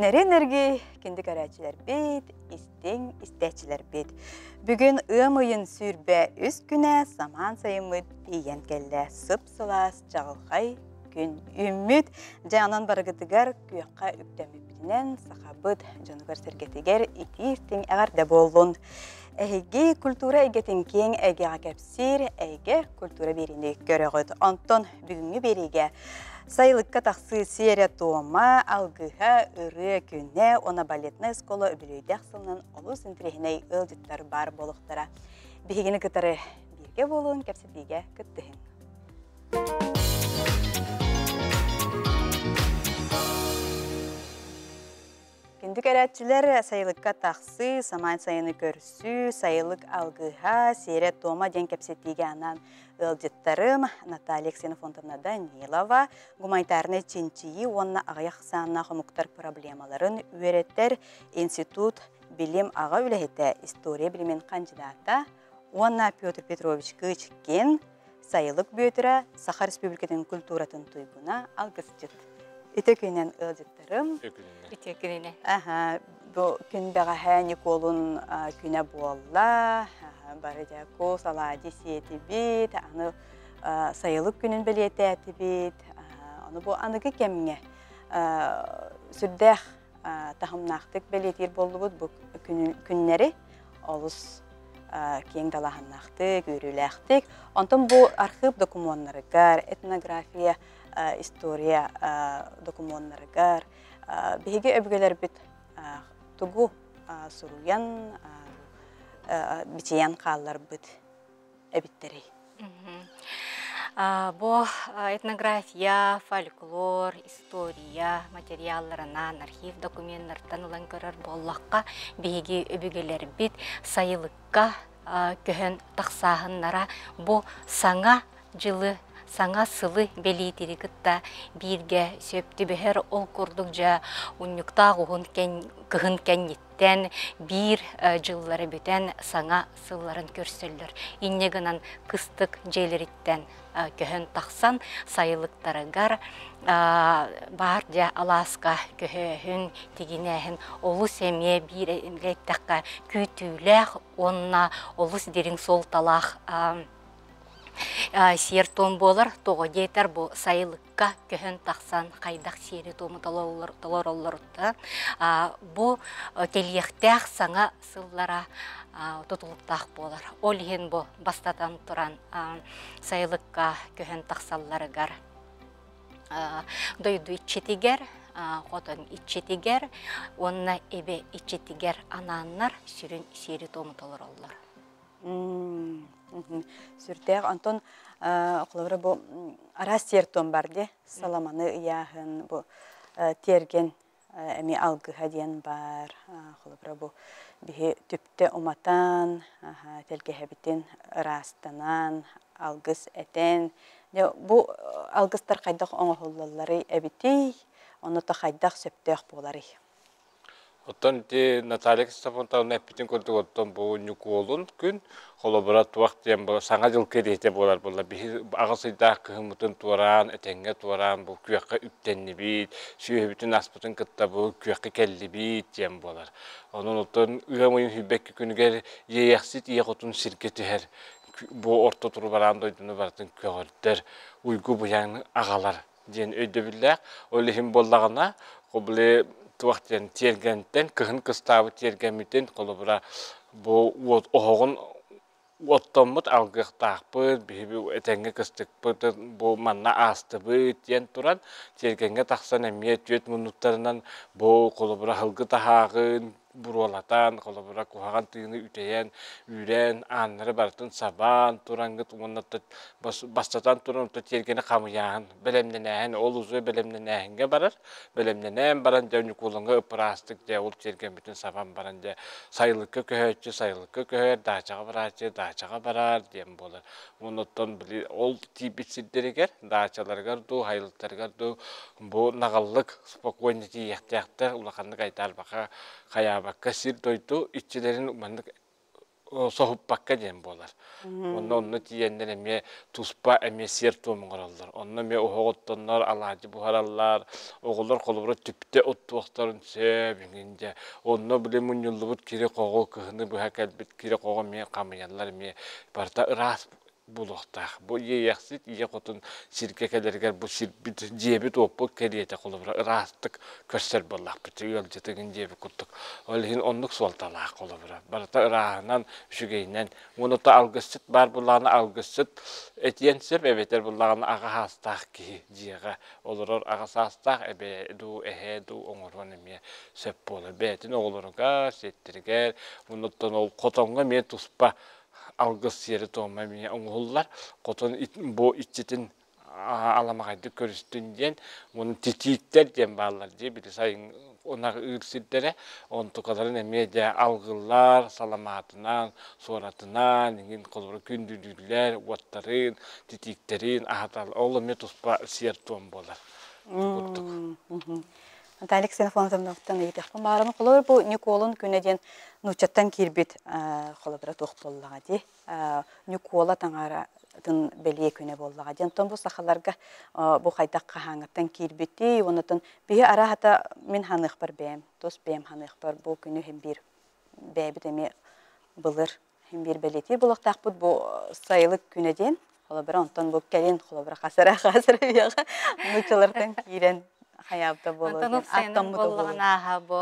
Нэрин эргий күндү көрөөччүлэрбит, истиҥ истээччилэрбит. Бүгүн ыам ыйын 23 күнэ самаан сайыммыт тиийэн кэллэ. Сып-сылаас, чаҕылхай күн үүммүт. Дьэ, онон барыгытыгар күөххэ үктэммиппитинэн сахабыт дьонугар-сэргэтигэр итии-истиҥ эҕэрдэ буоллун. Эһиги культура эйгэтин киэҥ эйгэҕэ кэпсиир эйгэ культура биэриини көрөҕүт. Онтон бүгүҥҥү биэриигэ сайылыкка тахсыы сиэрэ-туома, алгыһа, ырыа күнэ уонна балетнай оскуола үбүлүөйдээх сылынан олус интэриэһинэй ыалдьыттар баар буолуохтара. Биһигини кытары бииргэ буолуон кэпсэтиигэ кыттыһыҥ. Күндү кэрээччилэр, сайылыкка тахсыы, самаан сайыны көрсүү, сайылык алгыһа, сиэрэ-туома диэн кэпсэтиигэ анаан ыалдьыттарым Наталья Ксенофонтовна Данилова, гуманитарнай чинчийии уонна аҕыйах ахсааннаах омуктар проблемаларын үөрэтэр институт билим аҕа үлэһитэ, история билимин хандьыдаата уонна Петр Петрович Кычкин, Сайылык Бүөтүрэ, Саха Республикатын культуратын туйгуна, алгысчыт. Ити күнүнэн ыалдьыттарым. Ити күнүнэн. Аха, бу күн бэҕэһээ Николун күнэ буолла. Бары дьэ кус, алаадьы сиэтибит, аны сайылык күнүн бэлиэтээтибит. Ону бу аныгы кэмҥэ сүрдээх таһымнаахтык бэлиэтиир буоллубут бу күннэри олус киэҥ далааһыннаахтык, үөрүүлээхтик. Онтон бу архыып докумуоннарыгар, этнография, история докумуоннарыгар биһиги өбүгэлэрбит тугу суруйан, бичийэн хаалларбыт эбиттэрий? Бу этнография, фольклор, история материалларынан, архив докуменнартан ылан көрөр буоллахха, биһиги өбүгэлэрбит сайылыкка көһөн тахсааһыннара бу саҥа дьылы, саҥа сылы бэлиэтири кытта бииргэ сөп түбэһэр. Ол курдук дьэ унньуктаах уһун кыһын кэнниттэн Тэн биир дьыллары бүтэн саҥа сылларын көрсөллөр. Инньэ гынан кыстык дьиэлэриттэн көһөн тахсан сайылыктарыгар баар дьэ алааска көһөөһүн, тигинээһин олус эмиэ биир эттэххэ күүтүүлээх уонна олус дириҥ суолталаах сиэр-туом буолар. Тоҕо диэтэр бу сайылыкка көһөн тахсан хайдах сиэри-туому толороллоруттан бу кэлиэхтээх саҥа сыллара тутулуктаах буолар. Ол иһин бу бастатан туран сайылыкка көһөн тахсалларыгар дойду иччитигэр, хотон иччитигэр уонна эбэ иччитигэр анааннар сүрүн сиэри-туому толороллор. Сүрдээх. Онтон холобура бу араас сиэр-туом бар дии. Саламаны ыйааһын, бу тиэргэн эмиэ алгыһа диэн баар. Холобура бу биһи түптэ уматан, тэлгэһэбитин ыраастанан, алгыс этэн. Бу алгыстар хайдах оҥоһуллалларый эбитий? Онно хайдах сөптөөх буоларый? Оттон ити Наталья Ксенофонтовна эппитин курдук, оттон бу Ньукуолун күн, холобура, туох диэн бу Саҥа дьыл кэриэтэ буолар буолла. Биһи аҕыс ыйдаах кыһыммытын туораан, этэҥҥэ туораан, бу күөххэ үктэннибит, сүөһүбүтүн аспытын кытта бу күөххэ кэллибит диэн буолар. Онон оттон ыам ыйын сүүрбэкки күнүгэр Иэйэхсит ийэ хотун сиргэ түһэр, бу орто турбараан дойдуну барытын көҕөрдөр, уйгу-быйаҥ аҕалар диэн өйдөбүллээх. Ол иһин буоллаҕына, били туох диэн тиэргэнтэн кыһын кыстаабыт тиэргэммитин холобура бу уот оһоҕун оттоммут алгыахтаахпыт, биһиги этэҥҥэ кыстыкпыт бу манна аастыбыт диэн туран тиэргэҥҥэ тахсан эмиэ түөрт муннуктарынан бу холобура аһылгы таһааҕын буруолатан, холобура куһаҕан тыыны үтэйэн, үүрэн, ааннары барытын сабаан тураҥҥыт уонна бастатан туран тиэргэни хамыйааһын, бэлэмнэнээһин, ол узуй бэлэмнэнээһиҥҥэ барар. Бэлэмнэнэн баран дьэ Ньукуулаҥҥа ыпыраастык дьэ ол тиэргэммитин сабан баран дьэ сайылыкка көһөөччү сайылыкка көһөр, даачаҕа барааччы даачаҕа барар диэн буолар. Уонна оттон били ол тиийбит сирдэригэр, даачаларыгар дуу, сайылыктарыгар дуу бу наҕыллык спокойно тиийиэхтээхтэр, улаханнык айтаарбакка, хайаабакка сир-дойду иччилэрин маннык соһуппакка диэн буолар. Онно онно тиийэннэр эмиэ туспа эмиэ сиэр-туом оҥороллор. Онно эмиэ оһох оттоннор, алаадьы буһараллар, оҕолор холобура түптэ оттуохтарын сөп иҥин дьэ. Онно били мунньуллубут кири-хоҕу кыһыны быһа кэлбит кири-хоҕу эмиэ хамыйаллар эмиэ барыта ыраас буолуохтаах. Бу иэйэхсит ийэ хотун сиргэ кэлэригэр бу сирбит, дьиэбит-уоппут кэриэтэ холобура ыраастык көрсөр буоллахпыт ыалдьытыгын диэбит курдук. Ол иһин оннук суолталаах холобура. Барыта ырааһынан, үчүгэйинэн. Уонна алгысчыт баар буоллаҕына алгысчыт этиэн сөп эбэтэр буоллаҕына аҕа саастаах киһи дьиэҕэ олорор аҕа саастаах эбээ дуу, эһээ дуу оҥоруон эмиэ сөп буолар. Бэйэтин оҕолоругар, сиэттэригэр, оннуттан ол хотоҥҥо эмиэ туспа алгыс сиэрэ-туома эмиэ оҥоһуллар. Хотон бу иччитин аламаҕайдык көрүстүн диэн уонна титииктэр диэн бааллар дии били сайын ынах ыыр сирдэрэ онтукаларын эмиэ дьэ алгыллар саламаатынан суоратынан иҥин холобура күндүлүүллэр уоттарын титииктэрин аһатал ол эмиэ туспа сиэр-туом буолар курдук. Наталья Ксенофонтовнаттан ыйытыахпын баарым. Холобур, бу Ньукуолун күнэ диэн нууччаттан киирбит холобура туох буоллаҕа дии. Ньукуола таҥаратын бэлиэ күнэ буоллаҕа дии. Онтон бу сахаларга бу хайдах хаһааҥҥыттан киирбитий, оннуттан биһи арааһата мин ханыахпар бэйэм, тус бэйэм ханыахпар бу күнү иһин биир бэйэбит эмиэ былыр иһин биир бэлиэтиир буолуохтаахпыт бу сайылык күнэ диэн. Холобура, онтон бу кэлин холобура хасара хасара үйэҕэ нууччалартан киирэн хайаабыта буолуо Онтон диэн уопсайынан аттаммыта буолуо. буоллаҕына ааһа бу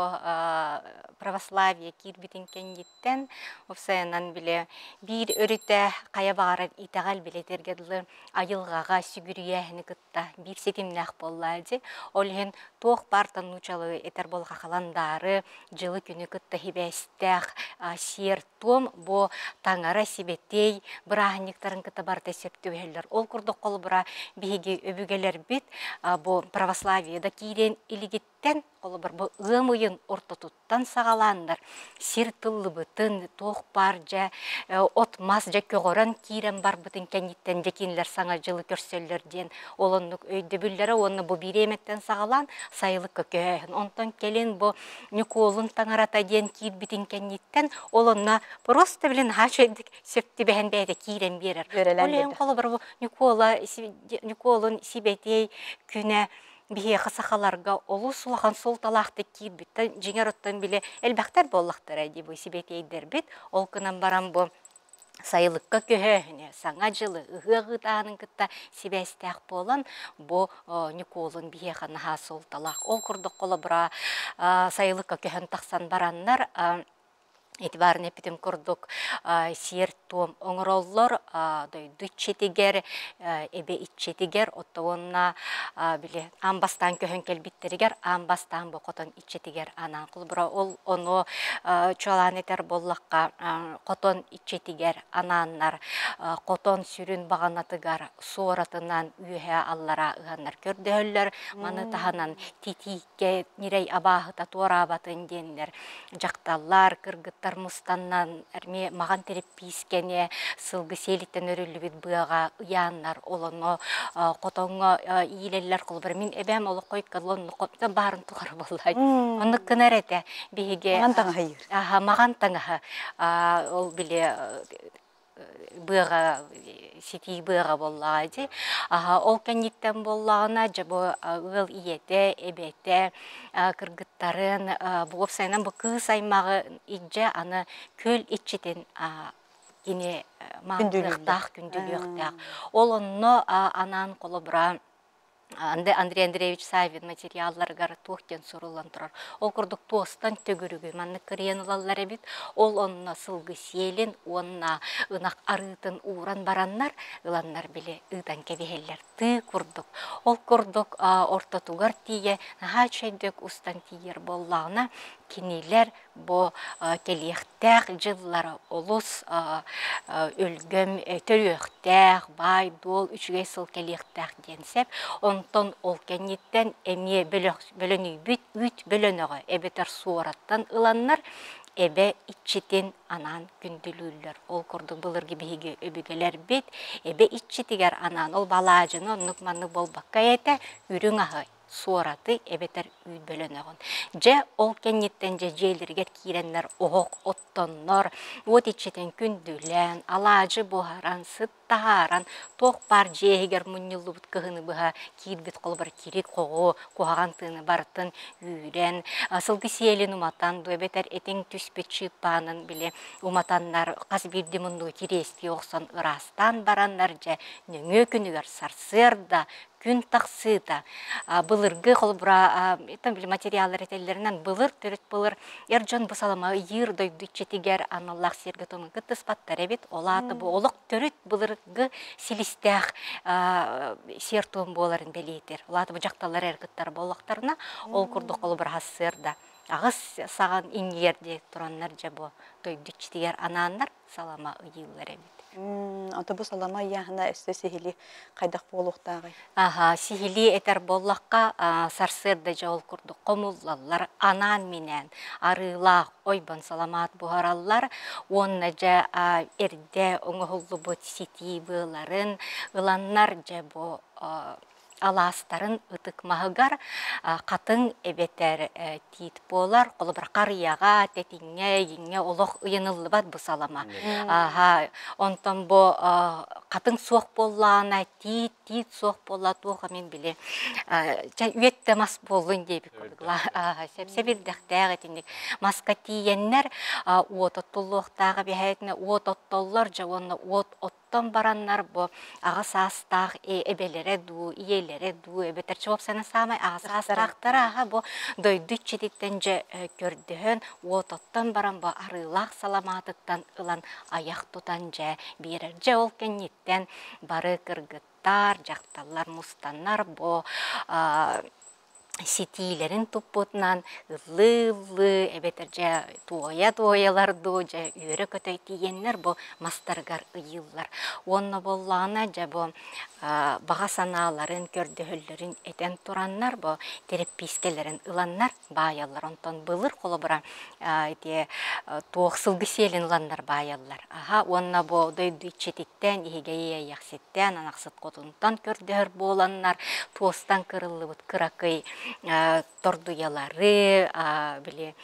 православие киирбитин кэнниттэн уопсайынан бile биир өрүтэ хайа баҕарар итэҕэл билэтэргэ дылы айылҕаҕа сүгүрүйээһини кытта биир ситимнээх буоллаа дии. Ол иһин туох баартан нуучалыы этэр буоллаха халандаары дьылы күнү кытта сибээстээх сиэр-туом бу таҥара сибэтиэй бырааһынньыктарын кытта барыта сөп түбэһэллэр. Ол курдук холобура биһиги өбүгэлэрбит бу православие да киириэн илигиттэн холобур бу ыам ыйын ортотуттан саҕалааннар сир тыллыбытын туох баар дьэ от-мас дьэ көҕөрөн киирэн барбытын кэнниттэн дьэ кинилэр саҥа дьылы көрсөллөр диэн ол оннук өйдөбүллэрэ уонна бу бириэмэттэн саҕалаан сайылыкка көһөөһүн. Онтон кэлин бу Ньукуолун таҥарата диэн киирбитин кэнниттэн ол онно просто билин наһаа үчүгэйдик сөп түбэһэн бэйэтэ киирэн биэрэр. Үөрэлээн Ол иһин биэрдэ. холобур бу Ньукуола Ньукуолун сибэтиэй күнэ биһиэхэ сахаларга олус улахан суолталаахтык киирбиттэн дьиҥэр оттон били элбэхтэр буоллахтара дии бу сибэтиэйдэрбит. Ол гынан баран бу сайылыкка көһөөһүнэ, саҥа дьылы, ыһыах ыытааһынын кытта сибээстээх буолан, бу Ньукуолун биһиэхэ наһаа суолталаах. Ол курдук холобура сайылыкка көһөн тахсан бараннар ити баарын эппитим курдук сиэр-туом оҥороллор дойду иччитигэр, эбэ иччитигэр, оттон уонна били аан бастаан көһөн кэлбиттэригэр аан бастаан бу хотон иччитигэр анаан холобура ол ону чуолаан этэр буоллахха хотон иччитигэр анааннар хотон сүрүн баҕанатыгар суоратынан үөһээ аллараа ыһаннар көрдөһөллөр маны таһынан титииккэ ньирэй абааһыта туораабатын диэннэр дьахталлар кыргыттар мустаннан эмиэ маҕан тириппиискэни сылгы сиэлиттэн өрүллүбүт быаҕа ыйааннар олоно хотоҥҥо иилэллэр холобура мин эбээм олоххой колонну баарын тухары буоллай оннук гынар этэ биһиги Маҕан таҥаһыйыр. Аха маҕан таҥаһы ол били быаҕа ситии быаҕа буоллаҕа дии аха ол кэнниттэн буоллаҕына дьэ бу ыал ийэтэ эбэтэ кыргыттарын бу уопсайынан бу кыыс аймаҕы илдьэ аны күөл иччитин кини Күндүлүүллэр. маанылыахтаах күндүлүөхтээх ол онно анаан холобура Андрей Андреевич Саввин материалларыгар туох диэн суруллан турар. Ол курдук туостан төгүрүгү маннык кырыйан ылаллар эбит. Ол онно сылгы сиэлин уонна ынах арыытын ууран бараннар, ыланнар били ыытан кэбиһэллэр. Тыы курдук. Ол курдук ортотугар тиийэ наһаа үчүгэйдик устан тиийэр буоллаҕына, кинилэр бу кэлиэхтээх дьыллара олус өлгөм төрүөхтээх, баай-дуол үчүгэй сыл кэлиэхтээх диэн сөп. Онтон ол кэнниттэн эмиэ бөлөнүйбүт үүт бөлөнөҕө эбэтэр суораттан ыланнар эбэ иччитин анаан күндүлүүллэр. Ол курдук былыргы биһиги өбүгэлэрбит эбэ иччитигэр анаан ол балаадьыны оннук-маннык буолбакка этэ үрүҥ аһы. суораты эбэтэр үүт бөлөнөҕүн. Дьэ, ол кэнниттэн дьэ дьиэлэригэр киирэннэр оһох оттоннор, уот иччитин күндүлээн, алаадьы буһаран, сыт таһааран, туох баар дьиэ иһигэр мунньуллубут кыһыны быһа киирбит холобур кири-хоҕу, куһаҕан тыыны барытын үүрэн, сылгы сиэлин уматан, дуу эбэтэр этиҥ түспүт чыыппаанын били уматаннар хас биирдии муннугу кириэстии охсон ыраастаан бараннар дьэ нөҥүө күнүгэр сарсыарда күн тахсыыта былыргы холобура били материаллар этэллэринэн былыр төрүт былыр эр дьон бу салама ыйыыр дойду иччитигэр аналлаах сиргэ тумун кыттыспаттар эбит ол аата бу олох төрүт былыргы силистээх сиэр туом буоларын бэлиэтир ол аата бу дьахталлар эр кыттар буоллахтарына ол курдук холобура сарсыарда аҕыс саҕан иҥиэр дии тураннар дьэ бу дойду иччитигэр анааннар салама ыйыыллар эбит. Ото бу салама ыйааһына өссө сиһилии хайдах буолуохтааҕый? Аха, сиһилии этэр буоллахха, сарсыарда дьэ ол курдук хомуллаллар, анаан-минээн арыылаах ойбон саламаат буһараллар уонна дьэ эрдэ оҥоһуллубут ситии быаларын ыланнар дьэ бу алаастарын ытык маһыгар хатыҥ эбэтэр тиит буолар. Холобура, харыйаҕа, тэтиҥҥэ, иҥҥэ олох ыйаныллыбат бу салама. Аха, онтон бу хатыҥ суох буоллаҕына, тиит, тиит суох буолла туох эмин били чэ үөттэ мас буоллун диэбит курдук сэбирдэхтээх итинник маска тиийэннэр уот оттуллуохтаах эбэһээтинэ уот оттоллор дьэ уонна уот оттон бараннар бу аҕа саастаах эбэлэрэ дуу, ийэлэрэ дуу эбэтэр чуопсаны саамай аҕа саастаахтара аха бу дойду иччититтэн дьэ көрдөһөн уот оттон баран бу арыылаах саламаатыттан ылан айах тутан дьэ биэрэр. Дьэ ол кэнниттэн бары кыргыттар, дьахталлар мустаннар бу ситиилэрин туппутунан ыллыы-ыллыы эбэтэр дьэ туойа-туойалар дуу дьэ үөрэ-көтө тиийэннэр бу мастарыгар ыйыыллар. Уонна буоллаҕына дьэ бу баҕа санааларын, көрдөһөллөрүн этэн тураннар бу тэрэппиискэлэрин ыланнар баайаллар. Онтон былыр холобура ити туох сылгы сиэлин ыланнар баайаллар. Аха уонна бу дойду иччититтэн, иһигэйи иэйэхситтэн, анахсыт хотунтан көрдөһөр буоланнар туостан кырыллыбыт кыракый тордуйалары, били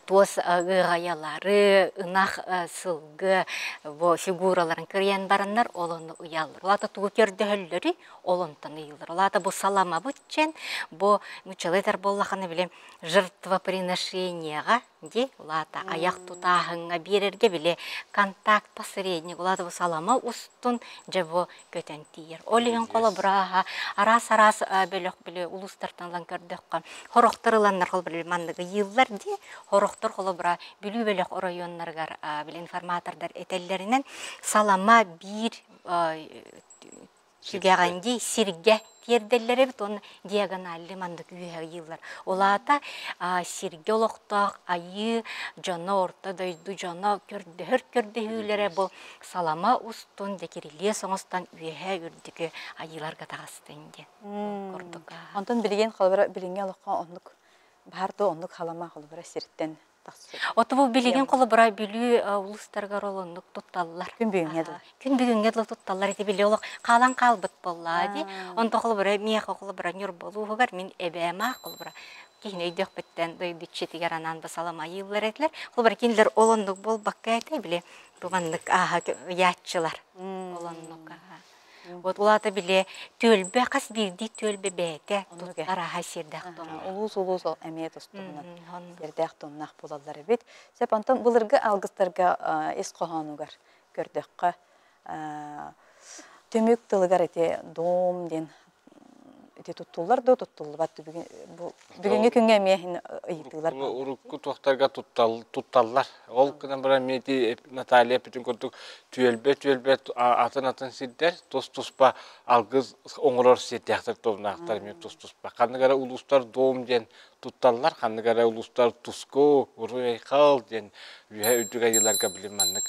туос ыаҕайалары, ынах сылгы бу фигураларын кырыйан бараннар ол ону ыйаллар. Ол аата тугу көрдөһөллөрүй? Ол онтон ыйыллар. Ол аата бу саламабыт чэн бу нуччалыы этэр буоллахына били жертвоприношениеҕа ди улаата айах тутааһыҥҥа биэрэргэ били контакт посредник улаата бу салама устун дьэ бу көтөн тиийэр. Ол иһин холобура араас-араас бөлөх били улуустартан ылан көрдөххө хорохтор ыланнар холобура манныгы ыйыыллар дии хорохтор холобура Бүлүү бөлөх оройуоннарыгар били информатордар этэллэринэн салама биир Сүгэҕэндии сиргэ тиэрдэллэр эбит уонна диагоналлыы маннык үөһэ ыйыыллар. Ол аата сиргэ олохтоох айыы дьоно, орто дойду дьоно көрдөһөр көрдөһүүлэрэ бу салама устун дьэкирилиэс оҥостон үөһэ үрдүкү айыыларга таҕыстын диэн курдук. Онтон билигин холобура билиҥҥи олоххо оннук баар дуо оннук халама холобура сиртэн Оту бу билигин холобура Бүлүү улуустарыгар ол оннук тутталлар. Күн бүгүҥҥэ дылы. Күн бүгүҥҥэ дылы тутталлар ити били олох хаалан хаалбыт буоллаа дии. Онто холобура миэхэ холобура Ньурба улууһугар мин эбээм аах холобура киһини өйдүөхпүттэн дойду иччитигэр анаан басалам айыыллар этилэр. Холобура кинилэр ол оннук буолбакка этэ били бу маннык ааһа ыйааччылар. Ол оннук ааһа. Вот улаата били түөлбэ хас биирдии түөлбэ бэйэтэ арааһа сиэрдээх туомнаах. Улуус улуус эмиэ тустуһунан сиэрдээх туомнаах буолаллар эбит. Сөп онтон былыргы алгыстарга ис хоһоонугар көрдөххө түмүк тылыгар ити дом диэн ити туттуллар дуо туттуллубат бу бүгүҥҥү күҥҥэ эмиэ ыйытыылар урукку туохтарга тутталлар ол гынан баран эмиэ ити Наталья эппитин курдук түөлбэ-түөлбэ атын-атын сирдэр тус-туспа алгыс оҥорор сирдээхтэр туомнаахтар эмиэ тус-туспа. Ханнык эрэ улуустар дом диэн тутталлар, ханнык эрэ улуустар туску, уруй-айхал диэн үөһэ үрдүк айыыларга билим маннык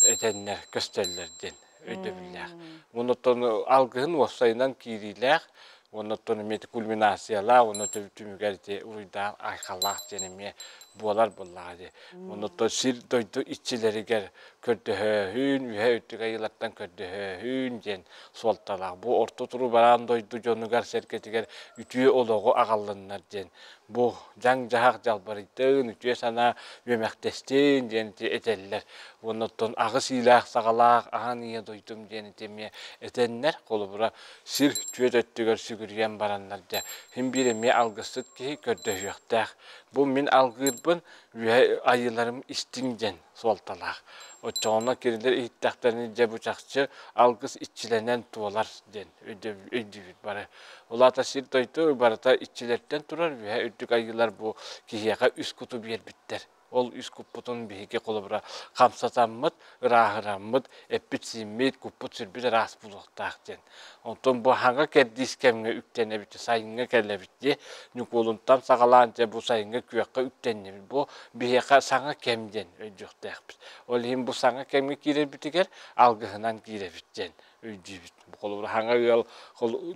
этэннэр көстөллөр диэн өйдөбүллээх. Онтон алгыһын уопсайынан киириилээх. Уонна оттон эмиэ кульминациялаах, уонна түмүгэр ити уруйдаах айхаллаах диэн эмиэ буолар буоллаҕа дии. Уонна оттон сир дойду иччилэригэр көрдөһөөһүн, үһэ үрдүк айыылартан көрдөһөөһүн диэн суолталаах. Бу орто туруу бараан дойду дьонугар-сэргэтигэр үтүө олоҕу аҕаллыннар диэн бу дьаҥ-дьаһах дьалбарыйдын, үтүө санаа үөмэхтэстин диэн ити этэллэр. Уонна оттон аҕыс иилээх-саҕалаах аан ийэ дойдум диэн ити эмиэ этэннэр, холобура, сир түөт өттүгэр сүгүрүйэн бараннар дьэ, син биир эмиэ алгысчыт киһи көрдөһүөхтээх. Бу мин алгыырбын үөһэ айыыларым истиҥ диэн суолталаах. Оччоҕуна кинилэр иһиттэхтэринэ дьэ бу чахчы алгыс иччилэнэн туолар диэн өйдүүбүт бары. Ол аата сир дойду барыта иччилэртэн турар, үөһэ үрдүк айыылар бу киһиэхэ үс куту биэрбиттэр. Ол үс куппутун биһиги холобура хамсатаммыт, ырааһыраммыт, эппит-сииммит, куппут-сүрбүт ыраас буолуохтаах диэн. Онтон бу хаҥа кэрдиис кэмҥэ үктэнэбит, сайыҥҥа кэлэбит дии. Ньукуолунтан саҕалаан дьэ бу сайыҥҥы күөххэ үктэннибит. Бу биһиэхэ саҥа кэм диэн өйдүөхтээхпит. Ол иһин бу саҥа кэмҥэ киирэрбитигэр алгыһынан киирэбит диэн өйдүүбүт. Холобура хаҥа ыал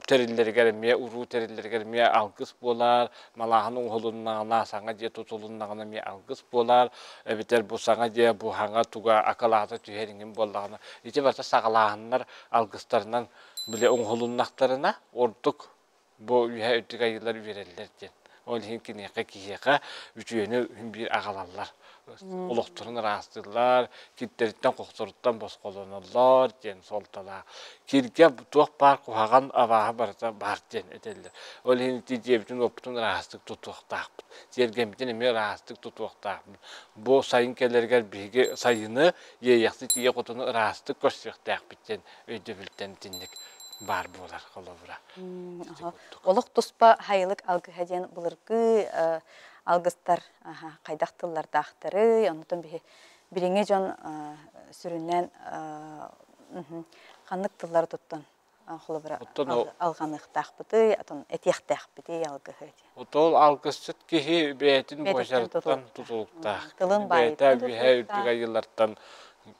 тэриллэригэр эмиэ уруу тэриллэригэр эмиэ алгыс буолар, малааһын оҥоһулуннаҕына, саҥа дьиэ тутулуннаҕына эмиэ алгыс буолар, эбэтэр бу саҥа дьиэ бу хаҥа туга акылаата түһэр иҥин буоллаҕына, ити барыта саҕалааһыннар алгыстарынан бile оҥоһулуннахтарына ордук бу үөһэ үрдүк айыылар үөрэллэр диэн. Ол иһин киниэхэ киһиэхэ үтүөнү биир аҕалаллар. Олохторун ыраастыыллар, кирдэриттэн-хохторуттан босхолоноллор диэн суолталаах. Киргэ туох баар куһаҕан абааһы барыта баар диэн этэллэр. Ол иһин ити дьиэбитин-уоппутун ыраастык тутуохтаахпыт. Тиэргэммитин эмиэ ыраастык тутуохтаахпыт. Бу сайын кэлэригэр биһиги сайыны иэйэхсит ийэ хотуну ыраастык көрсүөхтээхпит диэн өйдөбүлтэн итинник баар буолар холобура. Олох туспа хайылык алгыһа диэн былыргы алгыстар хайдах тыллардаахтарый, оннутун биһи билиҥҥи дьон сүрүннээн ханнык тыллары туттан холобура алҕаныахтаахпытый, атын этиэхтээхпитий алгыһы диэн. Отол алгысчыт киһи бэйэтин буочарыттан тутулуктаах. Тылын Бэйэтэ үөһэ үрдүк айыылартан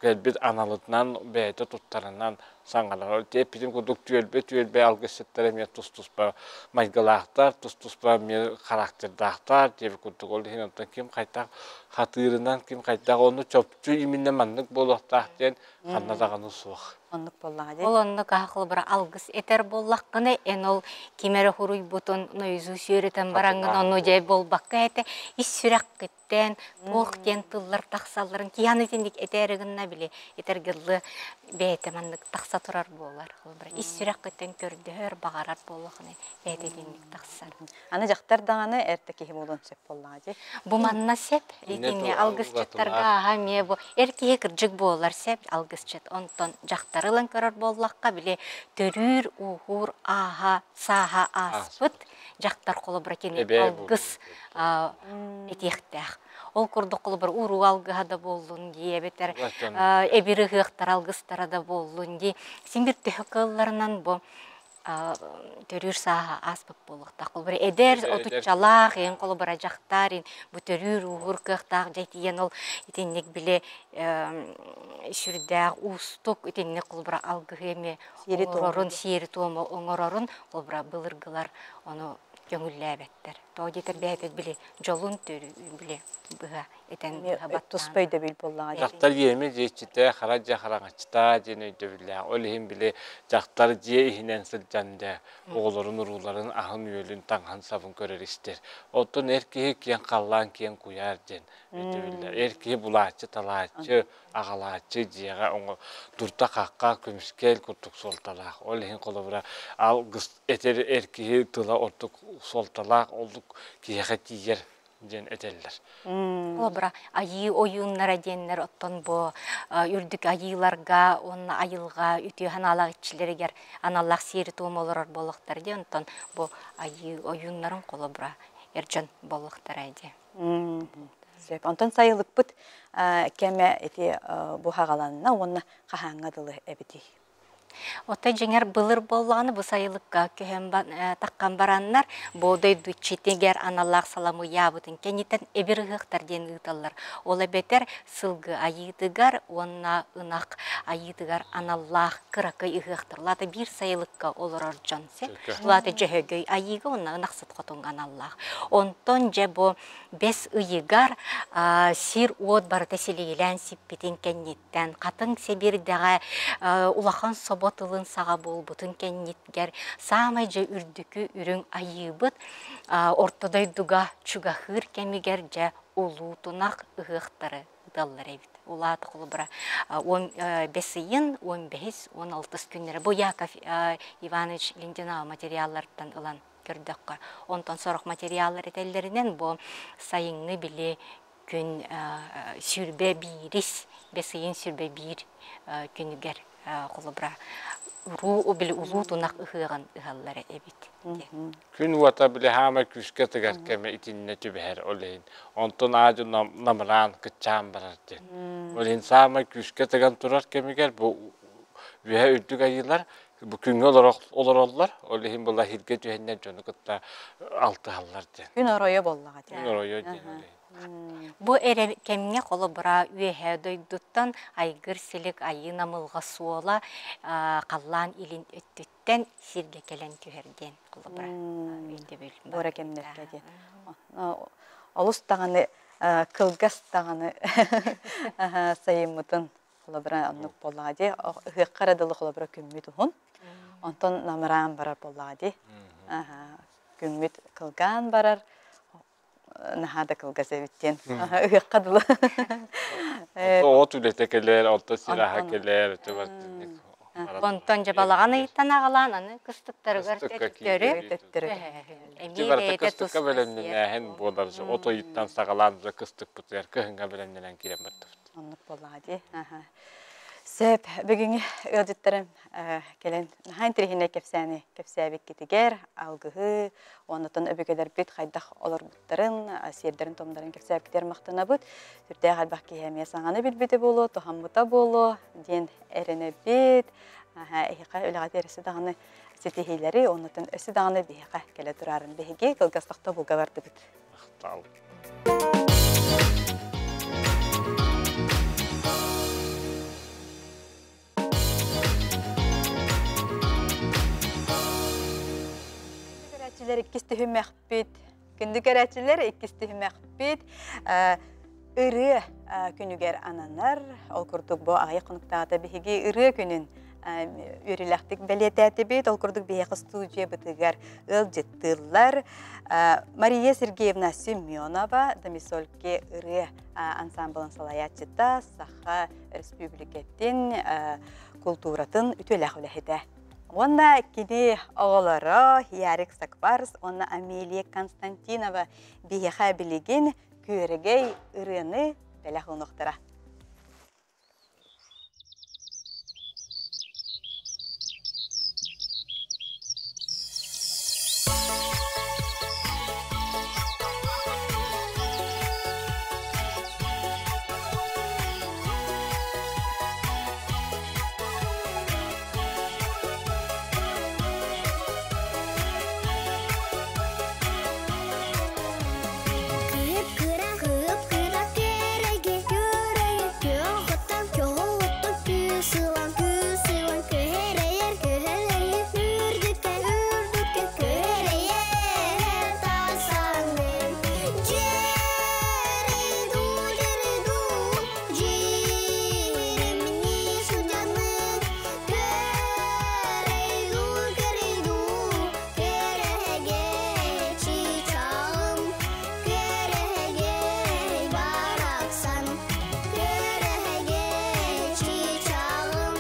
кэлбит аналытынан бэйэтэ туттарынан саҥалар. Эппитим курдук түөлбэ-түөлбэ алгысчыттар эмиэ тус-туспа майгылаахтар, тус-туспа эмиэ характердаахтар диэбит курдук. Ол иһин онтон ким хайдах хатыырынан, ким хайдах ону чопчу именно маннык буолуохтаах диэн ханна даҕаны суох. Оннук буоллаҕа дии. Ол оннук аһахлыбыра алгыс этэр буоллаххына, эн ол ким эрэ хуруйбутун наизусть үөрэтэн бараҥҥын ону дьэ буолбакка этэ ис сүрэххиттэн туох диэн тыллар тахсалларын киһи итинник этээри гынна били этэргиллы бэйэтэ маннык тахса турар буолар. Холобура ис сүрэххиттэн көрдөһөр, баҕарар буоллаххына бэйэтэ итинник тахсар. Аны дьахтар даҕаны эртэ киһи буолуон сөп буоллаҕа дии. Бу манна сеп, итинни алгысчыттарга ааһа эмиэ бу эр киһи кырдьык буолар сеп алгысчыт. Онтон дьахтары ылан көрөр буоллахха, били төрүүр, ууһуур ааһа, сааһа ааспыт дьахтар холобура кини алгыс этиэхтээх. Ол курдук холобура уруу алгыһа да буоллун дии, эбэтэр эбир ыһыахтар алгыстара да буоллун дии. Син бир төһө кыалларынан бу төрүүр сааһа ааспыт буолуохтаах. Холобура эдэр отуччалаах, эн холобура дьахтар, бу төрүүр ууһуур кыахтаах дьэ тиийэн ол итинник били сүрдээх уустук итинник холобура алгыһы эмиэ оҥорорун, сиэри-туому оҥорорун холобура былыргылар ону көҥүллээбэттэр. Тоҕо диэтэр бэйэбит били дьолун били быһа этэн туспа өйдөбүл буоллаҕа. Дьахтар иэми дьиэччитэ, хара дьиэ хараҥаччыта диэн өйдөбүллээх. Ол иһин били дьахтар дьиэ иһинэн сылдьан дьэ оҕолорун, урууларын аһын-үөлүн, таҥаһын-сабын көрөр истэр. Оттон эр киһи киэҥ халлаан, киэҥ куйаар диэн өйдөбүллэр. Эр киһи булааччы, талааччы, аҕалааччы дьиэҕэ оҥо дурда-хахха, көмүскэл курдук суолталаах. Ол иһин холобура алгыс этэр эр киһи тыла ордук суолталаах, олук киһиэхэ тиийэр диэн этэллэр. Холобура, айыы ойууннара диэннэр оттон бу үрдүк айыыларга уонна айылҕа үтүө санаалаах иччилэригэр аналлаах сиэри-туому олорор буолуохтара диэн, онтон бу айыы ойууннарын холобура эр дьон буолуохтара дии. Сөп. Онтон сайылыкпыт кэмэ ити бу хаҕаланна уонна хаһааҥҥа дылы эбитий? Отой дьиҥэр былыр буоллаҕына бу сайылыкка көһөн таххан бараннар бу дойду иччитигэр аналлаах саламыйаабытын кэнниттэн эбир ыһыахтар диэн ыыталлар. Ол эбэтэр сылгы айыытыгар уонна ынах айыытыгар аналлаах кыракый ыһыахтар. Улаата биир сайылыкка олорор дьон син. Улаата дьөһөгөй айыыга уонна ынахсыт хотуҥҥа аналлаах. Онтон дьэ бу бэс ыйыгар сир-уот барыта силигилээн сиппитин кэнниттэн хатыҥ сэбирдэҕэ улахан собо тылын саҕа буолбутун кэннитгэр саамай дьэ үрдүкү үрүҥ айыыбыт орто дойдуга чугаһыыр кэмигэр дьэ улуу тунах ыһыахтары ыыталлар эбит. Улаата холобура 15 ыйын 15 16 күннэрэ бу Яков Иванович Линдинова материалларыттан ылан көрдөххө. Онтон сорох материаллар этэллэринэн бу сайыҥҥы били күн 21-ис, бэс ыйын 21 күнүгэр холобура уруу били улуу тунах ыһыаҕын ыһаллар эбит. Күн уота били хаамай күүскэ тыгар кэмэ итиннэ түбэһэр ол иһин. Онтон аадьы намыраан кыччаан барар диэн. Ол иһин саамай күүскэ тыган турар кэмигэр бу үөһэ үрдүк айыылар бу күҥҥэ олороллор, ол иһин була иһиргэ түһэннэр дьону кытта алтыһаллар диэн. Күн оройо буоллаҕа Күн оройо диэн ол иһин. Бу эрэ кэмҥэ холобура үөһээ дойдуттан айгыр силик айыы намылҕа суола халлаан илин өттүттэн сиргэ кэлэн түһэр диэн холобура өйдөбүл Бу эрэ кэмнэргэ диэн. Олус даҕаны кылгас даҕаны сайыммытын холобура оннук буоллаҕа дии. Ыһыахха эрэ дылы холобура күммүт уһун. Онтон намыраан барар буоллаҕа дии. Күммүт кылгаан барар, наһаа да кылгас эбит диэн. Ыһыахха дылы. От үлэтэ кэлэр, онтон сир аһа кэлэр, Онтон дьэ балаҕан ыйыттан аҕалаан аны кыстыктарыгар төттөрү төттөрү эмиэ барыта бэйэтэ кыстыкка туспа сиэр. бэлэмнэнээһин буолар. От ыйыттан саҕалаан кыстыкпытыгар кыһыҥҥа бэлэмнэнэн киирэн бардыбыт. Оннук буоллаҕа дии. Сөп, бүгүҥҥү ыалдьыттарым кэлэн наһаа интэриэһинэй кэпсээни кэпсээбиккитигэр алгыһы, оннотон өбүгэлэрбит хайдах олорбуттарын, сиэрдэрин-туомнарын кэпсээбиккитигэр махтанабыт. Сүрдээх элбэх киһи эмиэ саҥаны билбитэ буолуо, туһаммыта буолуо диэн эрэнэбит. Эһиэхэ үлэҕит эрэ даҕаны ситиһиилэри, оннотон өссө даҕаны биһиэхэ кэлэ турарын биһиги кылгас тохтобулга бардыбыт. Махтал. Көрөөччүлэр иккис түһүмэхпит, күндү көрөөччүлэр иккис түһүмэхпит ырыа күнүгэр ананар. Ол курдук бу аҕыйах хонуктаата биһиги ырыа күнүн үөрүүлээхтик бэлиэтээтибит. Ол курдук биһиэхэ студиябытыгар ыалдьыттыыллар Мария Сергеевна Семенова, Домисольки ырыа ансамблын салайааччыта, Саха Республикатын култууратын үтүөлээх үлэһитэ. Уонна кини оҕолоро Ярик Сакварс уонна Амелия Константинова биһиэхэ билигин күөрэгэй ырыаны бэлэх уунуохтара. Кыып-кыра, кыып-кыра кэрэгэ, күрэйэ, күөх оттон күүс ылан, күүс ылан, күһэрэйэр, күһэлэйэр, үрдүккэ, үрдүккэ күһэрэйэр тасаҥын. Дьиэрэй дуу, дьиэрэй дуу, дьиэримни сылдьаҥын, көрэй дуу, көрэй дуу, кэрэһэгэ чыычааҕым, кэрэһэгэй барахсан, кэрэһэгэй чыычааҕым.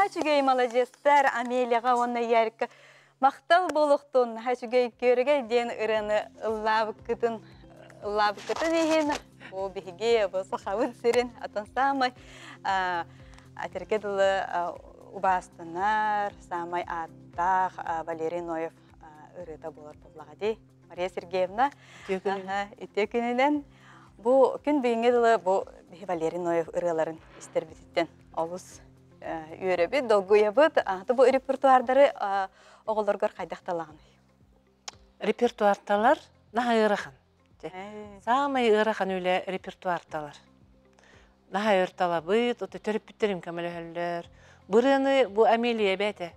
Наһаа үчүгэй маладьыастар Амелияҕа уонна Ярикка махтал буолуохтун, наһаа үчүгэй күөрэгэй диэн ырыаны ыллаабыккытын ыллаабыккытын иһин бу биһиги бу Сахабыт сирин атын саамай этэргэ дылы убаастанар саамай ааттаах Валерий Ноев ырыата буолар буоллаҕа дии. Мария Сергеевна, үтүө күнүнэн. Бу күн бүгүҥҥэ дылы бу биһи Валерий Ноев ырыаларын истэрбититтэн олус үөрэбит, долгуйабыт. Бу репертуардары оҕолоргор хайдах талаҕыный? Репертуарталар наһаа ыарахан. Саамай ыарахан үлэ репертуарталар. Наһаа өр талабыт, төрөппүттэрим көмөлөһөллөр. Бу ырыаны бу Амелия эбээтэ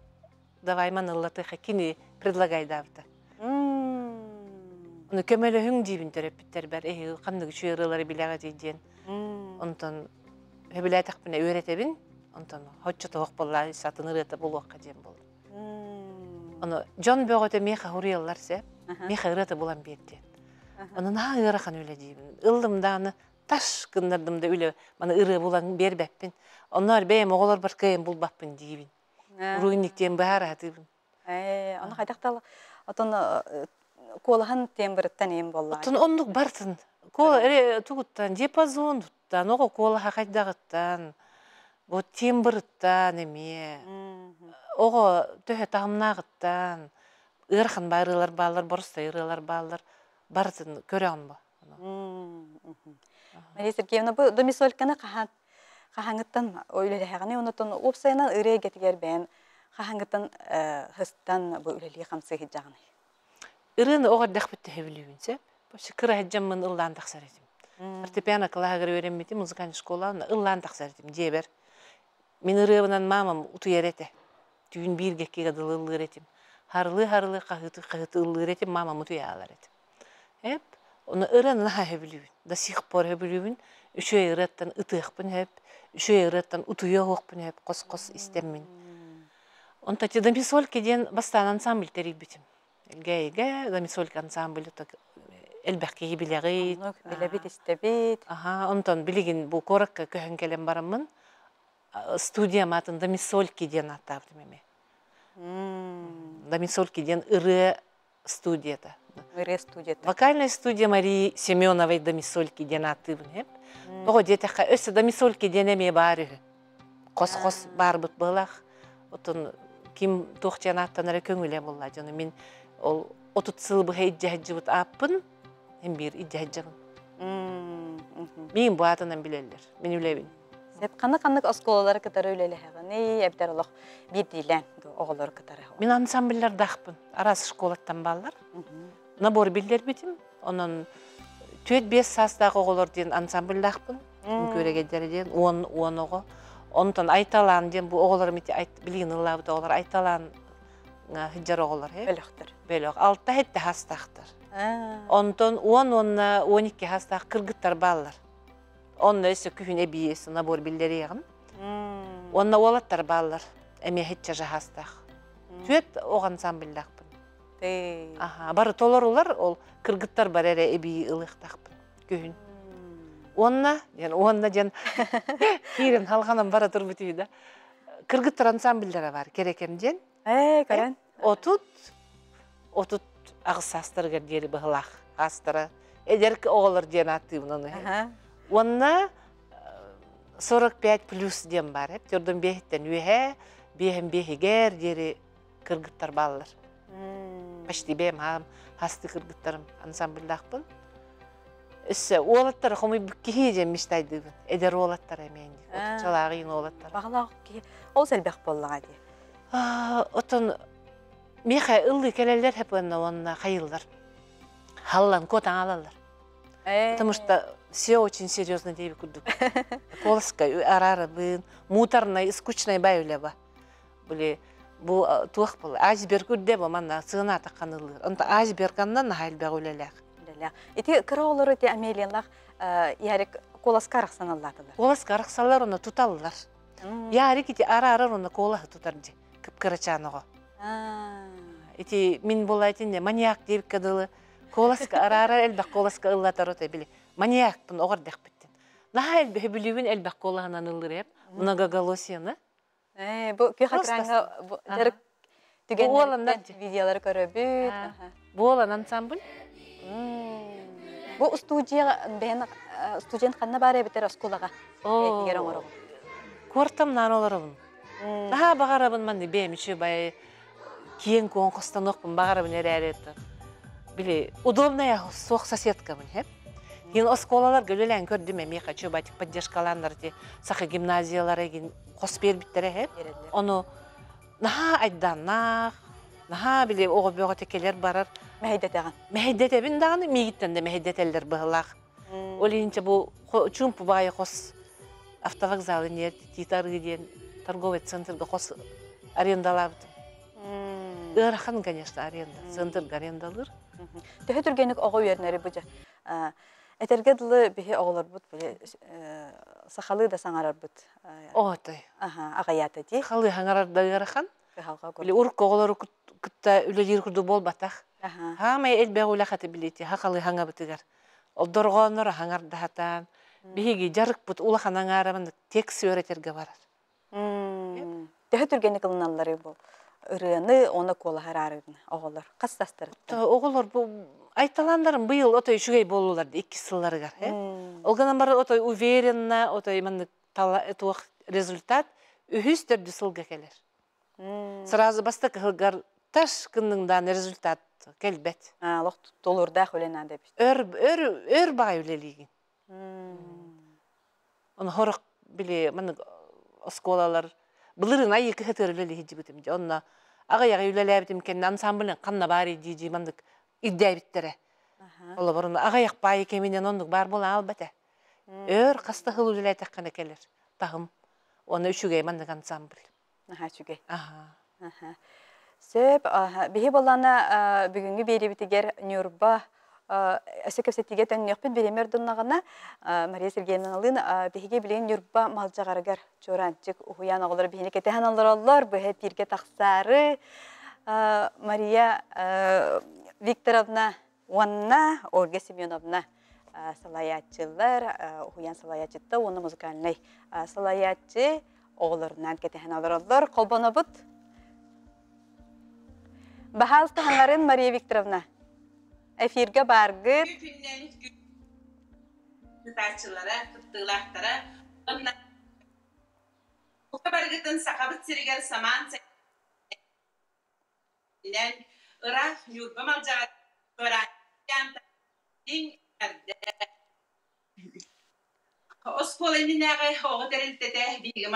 давай маныллатыха кини предлагайдаабыта. Ону көмөлөһүҥ диибин төрөппүттэрбэр эһиги ханнык үчүгэй ырыалары билэҕитий диэн. Онтон сөбүлээтэхпинэ үөрэтэбин, онтон хоччо тоһох буолла атын ырыата булуохха диэн буолла. Ону дьон бөҕөтө миэхэ хуруйаллар сөп, миэхэ ырыата булан биэр диэн. Ону наһаа ыарахан үлэ диибин. Ыллым даҕаны тас гыннардым да үлэ маны ырыа булан биэрбэппин. Онно бэйэм оҕолорбор кыайан булбаппын диибин. Уруйник диэн быһаараатыыбын. Ону хайдах да отон куолаһын тембрыттан иим буоллаҕа. Оттон оннук бартын. Куола эре тугуттан диапазонуттан, оҕо куолаһа хайдаҕыттан, бу тембрыттан эмиэ оҕо төһө таһымнааҕыттан ыарахан баарыылар бааллар, боростой ырыалар бааллар. Барытын көрөҕүн бу. Мария Сергеевна, бу домисольканы хаһан хаһаҥыттан үлэлэһэҕиний, онотон уопсайынан ырыа эйгэтигэр бэйэн хаһаҥыттан хыстан бу үлэлии хамсыы сылдьаҕыный? Ырыаны оҕо эрдэхпит төһөбүлүүбүн сөп. Вообще кыра сылдьаммын ыллаан тахсар этим. Фортепиано кылааһыгар үөрэммитим, музыкальная школа, ыллаан тахсар этим дьиэбэр. Мин ырыабынан мамам утуйар этэ. Түүн бииргэ иккигэ дылы ыллыыр этим. Харылыы-харылыы хаһыытыы-хаһыытыы ыллыыр этим, мамам утуйаалар этим. Эп, ону ырыаны наһаа сөбүлүүбүн. До сих пор сөбүлүүбүн. Үчүгэй ырыаттан ытыахпын сөп, үчүгэй ырыаттан утуйа оһуохпун сөп, хос-хос истэммин. Онто Домисольки диэн бастаан ансамбль тэрийбитим. Элгээйигэ Домисолька ансамбль элбэх киһи билэҕит. Оннук билэбит, истэбит. Аха, онтон билигин бу куоракка көһөн кэлэн бараммын студиям аатын Домисольки диэн ааттаабытым эмиэ. Домисольки диэн ырыа студията. Ырыа студията. Вокальная студия Марии Семеновой Домисольки диэн ааттыыбын эп. Тоҕо диэтэххэ, өссө Домисольки диэн эмиэ баар үһү. Хос-хос баарбыт быһылаах. Отон ким туох диэн ааттанара көҥүлэ буолла дьону мин ол 30 сыл быһа илдьэ сылдьыбыт ааппын мин биир илдьэ сылдьабын. Мин бу аатынан билэллэр. Мин үлэбин. Сеп ханнык-ханнык оскуолалары кытары үлэлэһэҕиний, эбэтэр олох биирдиилээн оҕолору кытары? Мин ансамбллардаахпын. Араас школаттан бааллар. Набор биллэрбитим. Онон 4-5 саастаах оҕолор диэн ансамбльдаахпын. Үҥкүүрэгэйдэрэ диэн 10 оҕо. Онтон Айталаан диэн бу оҕолорум ити билигин ыллаабыт оҕолор Айталаан сылдьар оҕолор. Бөлөхтөр. Бөлөх. 6-7 саастаахтар. Онтон 10 уонна 12 саастаах кыргыттар бааллар. Онно өссө күһүн эбии өссө набор биллэриэҕим. Уонна уолаттар бааллар. Эмиэ хитчэ жаһаастаах. Түөрт оҕо ансамбльдаахпын. Аха, бары толорулар, ол кыргыттар бар эрэ эбии ылыахтаахпын күһүн. Уонна диэн, уонна диэн киирэн халҕанан бара турбут үһү да. Кыргыттар ансамбльдара бар, Кэрэкэм диэн. Ээ, көрөн. 38 саастарыгар диэри быһылаах аастара. Эдэр оҕолор диэн ааттыыбын ону. Уонна 45 плюс диэн бар. Төрдүн биэһиттэн үөһэ, биэһин биэһигэр диэри кыргыттар бааллар. Почти бэйэм хаам хасты кыргыттарым ансамбльдаахпын. Өссө уолаттара хомуйбут киһи диэн мечтайдыыбын. Эдэр уолаттара эмиэ отуччалааҕыйын уолаттара. Баҕалаах киһи ол элбэх буоллаҕа дии. Отон миэхэ ыллыы кэлэллэр хэпыанна уонна хайыллар. Халлан куотаҥ алаллар. Потому что все очень серьезно диэби курдук. Колоска араарабын, муторный, скучный бай үлэ ба. Били бу туох был айсберг үрдэ бу манна сыана атахханылыыр. Онто айсберганнан наһаа элбэх үлэлээх. Үлэлээх. Ити кыра оҕолору ити Амелиялаах Ярик куоласка арахсаналлаатылар. Куоласка арахсаллар уонна туталлар. Ярик ити араарар уонна куолаһы тутар дии кып-кырачаан оҕо. Ити мин буолла итиннэ маньяк диэбиккэ дылы куоласка араарар элбэх куоласка ыллатар ото били маньякпын оҕор дэхпиттин. Наһаа элбэх бүлүүбүн элбэх куолаһынан ыллыр эп многоголосияны. Бу күөх экраҥҥа дьарык түгэннэриттэн видеолары көрөбүт. Буолан ансамбль. Бу устуудьуйа бэйэн студент ханна баар эбитэр оскуолаҕа бэйэтигэр оҥоробун. Куортамнаан олоробун. Наһаа баҕарабын манны бэйэм үчүгэй киэҥ-куоҥ хостануохпун баҕарабын эрээри били удобная суох соседкабын хэп. Кин оскуолаларга үлэлээн көрдүм эмиэ хочу батик поддержкалааннар ти саха гимназиялара гин хос биэрбиттэрэ хэп. Ону наһаа айдааннаах, наһаа били оҕо бөҕөтө кэлэр барар. Мэһэйдэтэҕин. Мэһэйдэтэбин даҕаны миигиттэн да мэһэйдэтэллэр быһылаах. Ол иһинчэ бу чуумпу баайы хос автовокзалы нер Тиит Арыы диэн торговый центрга хос арендалаабытым. Ыарахан, конечно, аренда. Центрга арендалыыр. Төһө түргэнник оҕо үөрэнэри бу дьэ этэргэ дылы биһи оҕолорбут били сахалыы да саҥарарбыт Оотой. Аҕыйаата дии. Сахалыы саҥарар да ыарахан. Били урукку оҕолору кытта үлэлиир курдук буолбатах. Хаамай элбэх үлэ хаты билити хахалыы хаҥабытыгар. Ол дорҕооннор аһаҥардаһатаан, биһиги дьарыкпыт улахан аҥаарабын текст үөрэтэргэ барар. Төһө түргэнник ылыналларый бу ырыаны, оны куолаһар аарыгын оҕолор? Хас састарыттан? Оҕолор бу айталааннарым быйыл отой үчүгэй буоллулар иккис сылларыгар. Ол гынан баран отой уверенно, отой маннык туох результат үһүс төрдүс сылга кэлэр. Сразу бастакы сылгар таш кынныҥдаан результат кэлбэт. Олох тулуурдаах үлэ наада эбит. Өр өр өр баҕай үлэлиигин. Ону хорох били маннык оскуолалар былырыын айыы кыһатыгар үлэлии сылдьыбытым дии. Онно аҕыйаҕы үлэлээбитим кэннэ ансамблын ханна баарый дии-дии маннык ирдээбиттэрэ. Олобор аҕыйах баайы кэминэн оннук баар буолан албат ээ. Өр хаста сыл үлэлээтэххинэ кэлэр таһым. Уонна үчүгэй маннык ансамбль. Наһаа үчүгэй. Сөп. Биһи буоллаана бүгүҥҥү биэриибитигэр Ньурба өссө кэпсэтиигэ төннүөхпүт бириэмэ ордуннаҕына Мария Сергеевналыын биһиги билигин Ньурба Малдьаҕарыгар Чуораанчык уһуйаан оҕолоро биһини кэтэһэн олороллор быһа эпииргэ тахсаары Мария Викторовна уонна Ольга Семеновна салайааччылар, уһуйаан салайааччыта уонна музыкальнай салайааччы оҕолорунаан кэтэһэн олороллор. Холбонобут. Баһаалта хаҥарын Мария Викторовна. Эфиргэ бааргыт. Кытааччылара, кыттыылаахтара уонна барыгытын Сахабыт сиригэр самаан Инэн ыраах Ньурба Малдьаҕар Оскуола иннинээҕи оҕо тэрилтэтэ биһиги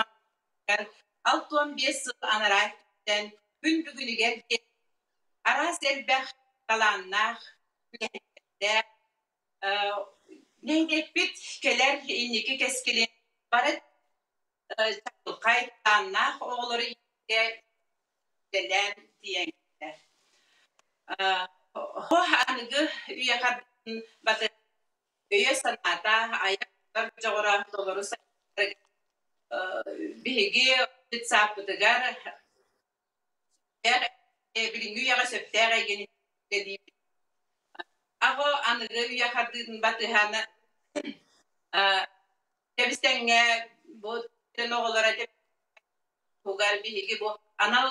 65 сыл анараа өттүттэн күн бүгүнүгэр диэри араас элбэх талааннаах, үлэһиттэрдээх, нэһилиэкпит кэлэр инники кэскилин бары чаҕылхай талааннаах оҕолору иитиигэ үлэлээн тиийэн Аныгы үйэ хардыытын батыһан өйө-санаата, айар дьоҕура толору сайдарыгар биһиги детсааппытыгар билиҥҥи үйэҕэ сөптөөх эйгэни үлэлиибит. Аҕа аныгы үйэ хардыытын батыһан тэбис-тэҥҥэ бу оҕолоро туһугар биһиги бу анал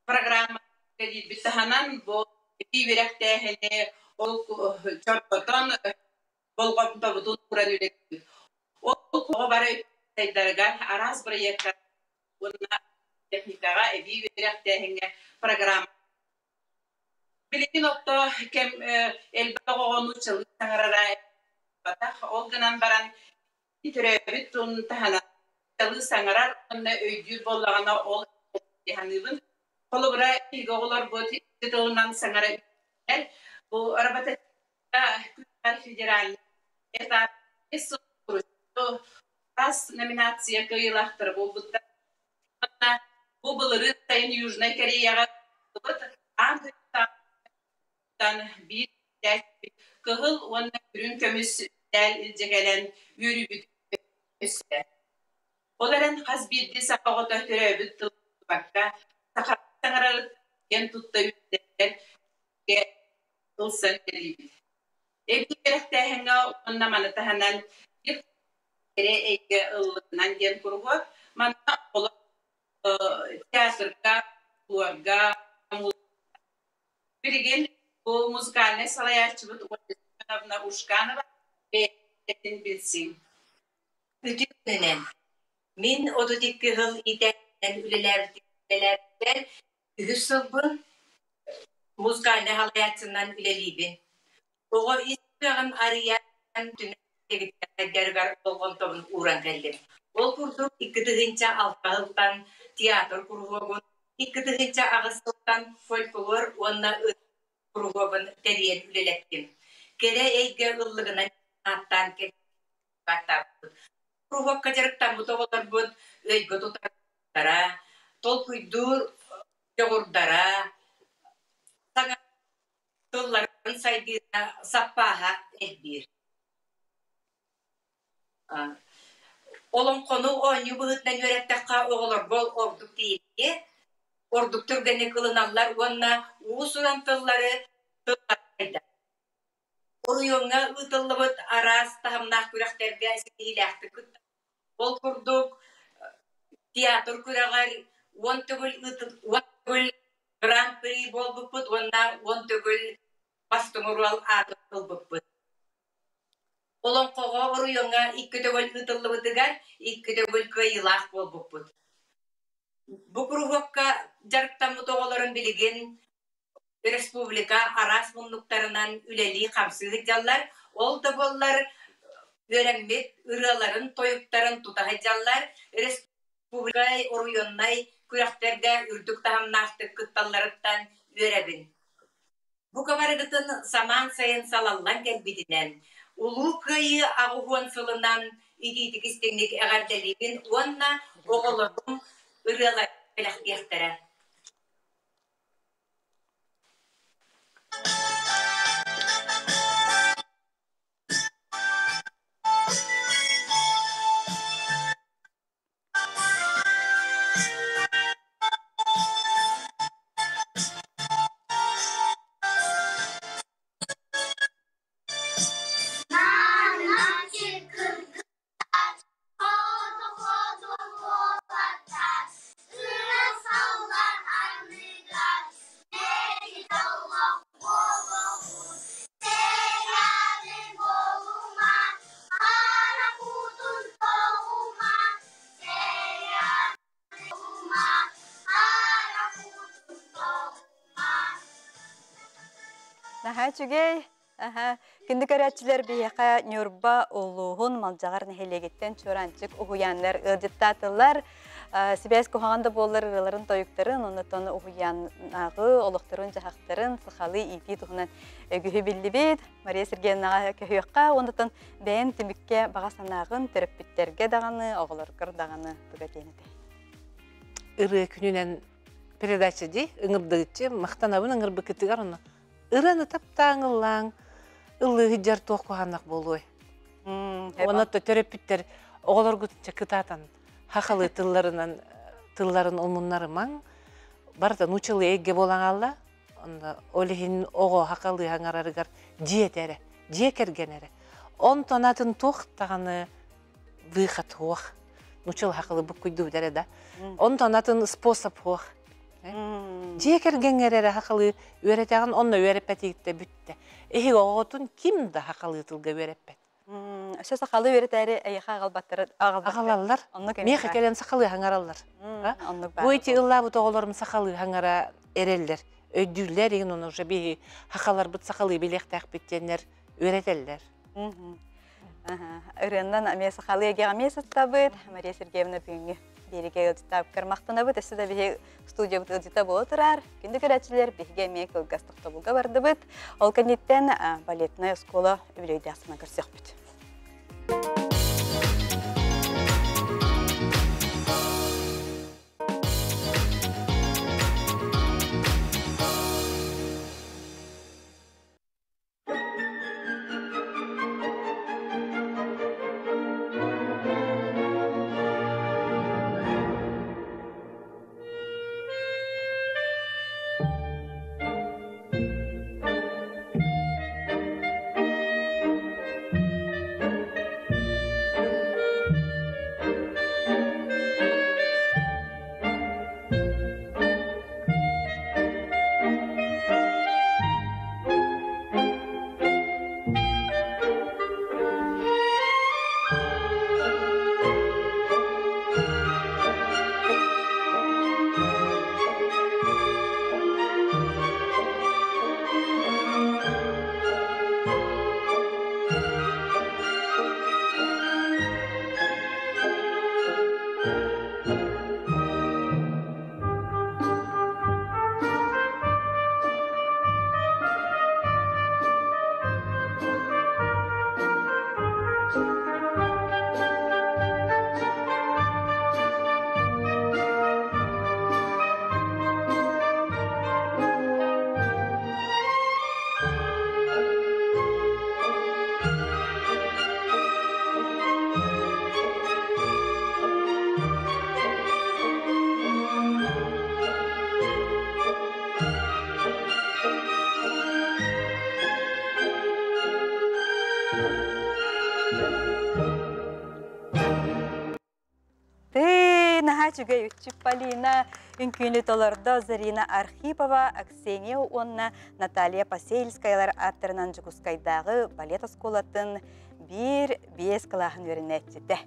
программа үлэлиирбит таһынан бу эбии үөрэхтээһини ол чорботон болҕомтобутун ууран үлэлиибит. Ол оҕо бары сайдарыгар араас бырайыактар уонна техникаҕа эбии үөрэхтээһиҥҥэ программа Билигин отто кэм элбэх оҕону нууччалыы саҥарара ол гынан баран төрөөбүт тылын таһынан нууччалыы саҥарар уонна өйдүүр буоллаҕына ол саныыбын. Холобура, биһиги оҕолорбут икки тылынан саҥара үөрэнэр. Бу робототехника федеральный этап араас номинация кыайыылаахтара буолбуттар. Уонна бу былырыын сайын Южнай Кореяҕа аан биир кыһыл уонна үрүҥ көмүс мэтээл илдьэ кэлэн үөрүүбүт өстө. Ол эрэн хас биирдии саха оҕото төрөөбүт тылын тутпакка, саха саҥарарыттан тутта үөрэнэр ылсан үлэлиибит. Эбии үөрэхтээһиҥҥэ уонна маны таһынан эрэ эйгэ ыллыгынан диэн куруһуок. Манна оҕолор фольклорга, Билигин бу музыкальнай салайааччыбыт Ольга Семеновна Ушканова бэйэтин билсиҥ. Үтүөнэн. Мин 32 сыл иитээччинэн үлэлээбитим үһүс сылбын музыкальнай салайааччынан үлэлиибин. Оҕо ис кыаҕын арыйан түмэттэригэр болҕомтобун ууран кэллим. Ол курдук 2006 сылтан театр куруһуогун, 2008 сылтан фольклор уонна ырыа куруһуогун тэрийэн үлэлэттим. Кэрэ эйгэ ыллыгынан ааттаан кэлбэттаабыт. Куруһуокка дьарыктаммыт оҕолорбут өйгө тутара, толкуйдуур дьоҕурдара, саҥа тылларын сайдыыта саппааһа элбиир. Олоҥхону оонньуу быһыытынан үөрэттэххэ оҕолорго ордук тиийиэ, ордук түргэнник ылыналлар уонна уус-уран тыллары тыллардар. Оройуоҥҥа ыытыллыбыт араас таһымнаах күрэхтэргэ ситиһиилээхтик кыттар. Ол курдук театр күрэҕэр 10 төгүл гран-при буолбуппут уонна 10 төгүл бастыҥ оруол аатын ылбыппыт. Олоҥхоҕо оройуоҥҥа икки төгүл ыытыллыбытыгар икки төгүл кыайыылаах буолбуппут. Бу куруһуокка дьарыктаммыт оҕолорум билигин республика араас муннуктарынан үлэлии-хамсыы сылдьаллар. Ол да буоллар үөрэммит ырыаларын, тойуктарын тута сылдьаллар. Республика оройуоннай күрэхтэргэ үрдүк таһымнаахтык кытталларыттан үөрэбин. Бу барыгытын самаан сайын салаллан кэлбитинэн, Улуу Кыайыы 80 сылынан итиитик истиҥник эҕэрдэлиибин уонна оҕолорум ырыалар бэлэхтиэхтэрэ. Наһаа үчүгэй. Аха. Күндү көрөөччүлэр биһиэхэ Ньурба улууһун Малдьаҕар нэһилиэгиттэн Чуораанчык уһуйааннар ыалдьыттаатылар. Сибээс куһаҕан да буоллар ырыаларын тойуктарын, оннуттан уһуйааннааҕы олохторун-дьаһахтарын сахалыы иитии туһунан үгүһү биллибит. Мария Сергеевнаҕа көһүөххэ, оннуттан бэйэн түмүккэ баҕа санааҕын төрөппүттэргэ даҕаны, оҕолоргор даҕаны туга диэн этэй? Ырыа күнүнэн передача дии, ыҥырдыгыччы, махтанабын ыҥырбыккытыгар онно ырыаны таптааҥ, ыллааҥ, ыллыы сылдьар туох куһааннах буолуой? Онно төрөппүттэр оҕолоргутун кытаатан хахалы тылларынан тылларын умуннарымаҥ, барыта нуучалыы эйгэ буолан хаалла. Онно ол иһин оҕо хахалыы хаҥарарыгар дьиэтэ эрэ, дьиэ кэргэн эрэ. Онтон атын туох даҕаны выход суох. Нуучалыы хахалы буккуйдубут эрэ да. Онтон атын способ суох. Дьиэ кэргэҥҥэр эрэ хахалыы үөрэтэҕин, онно үөрэппэтигиттэ бүттэ. Эһиги оҕоҕутун ким да хахалыы тылга үөрэппэт. Өссө сахалыы үөрэтээри эйиэхэ аҕалбаттары аҕалаллар. Миэхэ кэлэн сахалыы хаҥараллар. Бу ити ыллаабыт оҕолорум сахалыы хаҥара эрэллэр. Өйдүүллэр игин ону уже биһи хахаларбыт сахалыы билиэхтээхпит диэннэр үөрэтэллэр. Ырыаннан эмиэ сахалыы эйгэҕэ эмиэ сыттабыт. Мария Сергеевна бүгүҥҥү биэриигэ ыалдьыттаабыккар махтанабыт. Өссө да биһи студиябыт ыалдьыта буола турар. Күндү көрөөччүлэр, биһиги эмиэ кылгас тохтобулга бардыбыт. Ол кэнниттэн балетная оскуола үбүлүөйдээх сынан көрсүөхпүт. үчүгэй Чипполина үҥкүүнү толордо Зарина Архипова, Аксения уонна Наталья Посельскаялар ааттарынан Дьокуускайдааҕы балет оскуолатын биир биэс кылааһын үөрэнээччитэ.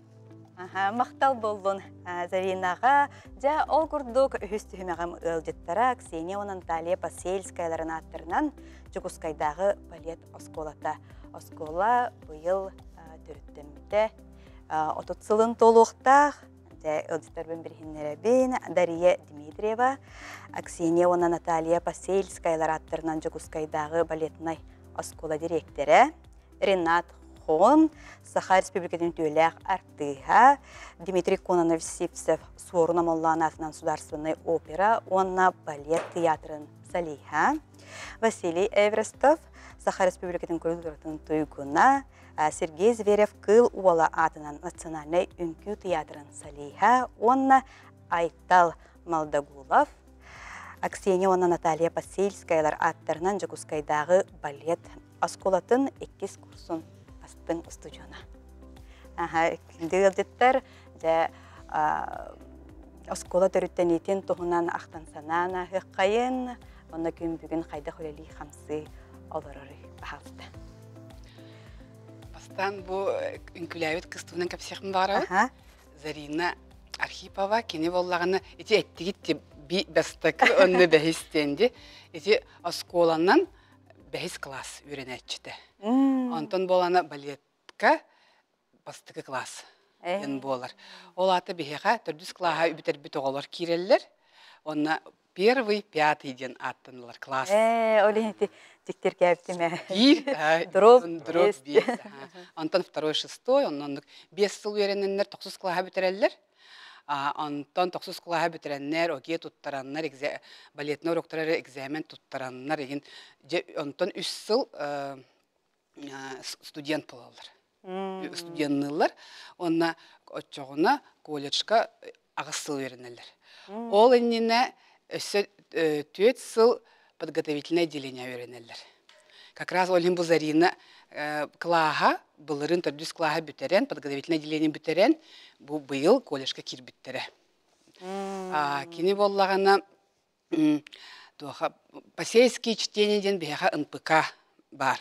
Махтал буоллун Заринаҕа. Дьэ, ол курдук үһүс түһүмэҕим ыалдьыттара Ксения уонна Наталья Посельскаяларын ааттарынан Дьокуускайдааҕы балет оскуолата. Оскуола быйыл төрүттэммитэ 30 сылын туолуохтаах. Дьэ, ыалдьыттарбын билиһиннэрэбин. Дария Дмитриева, Аксения уонна Наталья Посельскаялар ааттарынан Дьокуускайдааҕы балетнай оскуола дириэктэрэ, Ренат Хон, Саха Республикатын үтүөлээх артыыһа, Дмитрий Кононович Сивцев Суорун Омоллоон аатынан Судаарыстыбаннай опера уонна балет театрын солиһа, Василий Эверстов, Саха Республикатын культуратын туйгуна, Сергей Зверев Кыыл Уола аатынан Национальнай үҥкүү театрын солиһа уонна Айтал Малдагулов, Аксения уонна Наталья Посельскаялар ааттарынан Дьокуускайдааҕы балет оскуолатын иккис курсун астыҥ устудьуона. Аха, күндү ыалдьыттар, дьэ, оскуола төрүттэниитин туһунан ахтан санаан ааһыаххайын, онно күн бүгүн хайдах үлэлии-хамсыы олороруй, пожалуйста. Бастаан бу үҥкүүлээбит кыз туһунан кэпсиэхпин баҕарабын. Зарина Архипова кини буоллаҕына ити эттигит би бастакы онно бэһис диэн ди ити оскуоланан бэһис класс үөрэнээччитэ. Онтон буолана балетка бастакы класс диэн буолар. Ол аата биһиэхэ төрдүс класса бүтэрбит оҕолор киирэллэр. Онно первый, пятый диэн ааттаналар класс. Ээ, ол иһин ити дьиктиргээбитим ээ. Биир, Дроп, дроп биэс. Онтон второй, шестой, оннук биэс сыл үөрэнэннэр тохсус класса бүтэрэллэр. Онтон тохсус кылааһы бүтэрэннэр, ОГЭ туттараннар, балетнай уроктары экзамен туттараннар игин дьэ онтон үс сыл студент буолаллар. Студенныыллар. Уонна оччоҕуна колледжка аҕыс сыл үөрэнэллэр. Ол иннинэ өссө түөрт сыл подготовительное отделение үөрэнэллэр. Как раз ол иһин бу Зарина кылааһа былырыын төрдүс кылааһы бүтэрэн, подготовительное отделение бүтэрэн, бу быйыл колледжка киирбиттэрэ. Кини буоллаҕына туоха посельские чтения диэн биһиэхэ НПК баар.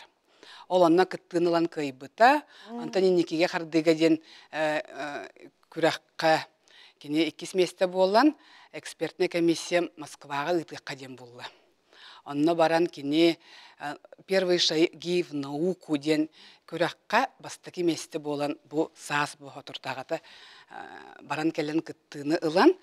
Ол онно кыттыыны ылан кыайбыта. Онтон инникигэ хардыыга диэн күрэххэ кини иккис миэстэ буолан, экспертная комиссия Москваҕа ыытыахха диэн булла. Онно баран кини «Первые шаги в науку» диэн күрэххэ бастакы миэстэ буолан бу саас бу соторутааҕыта баран кэлэн кыттыыны ылан,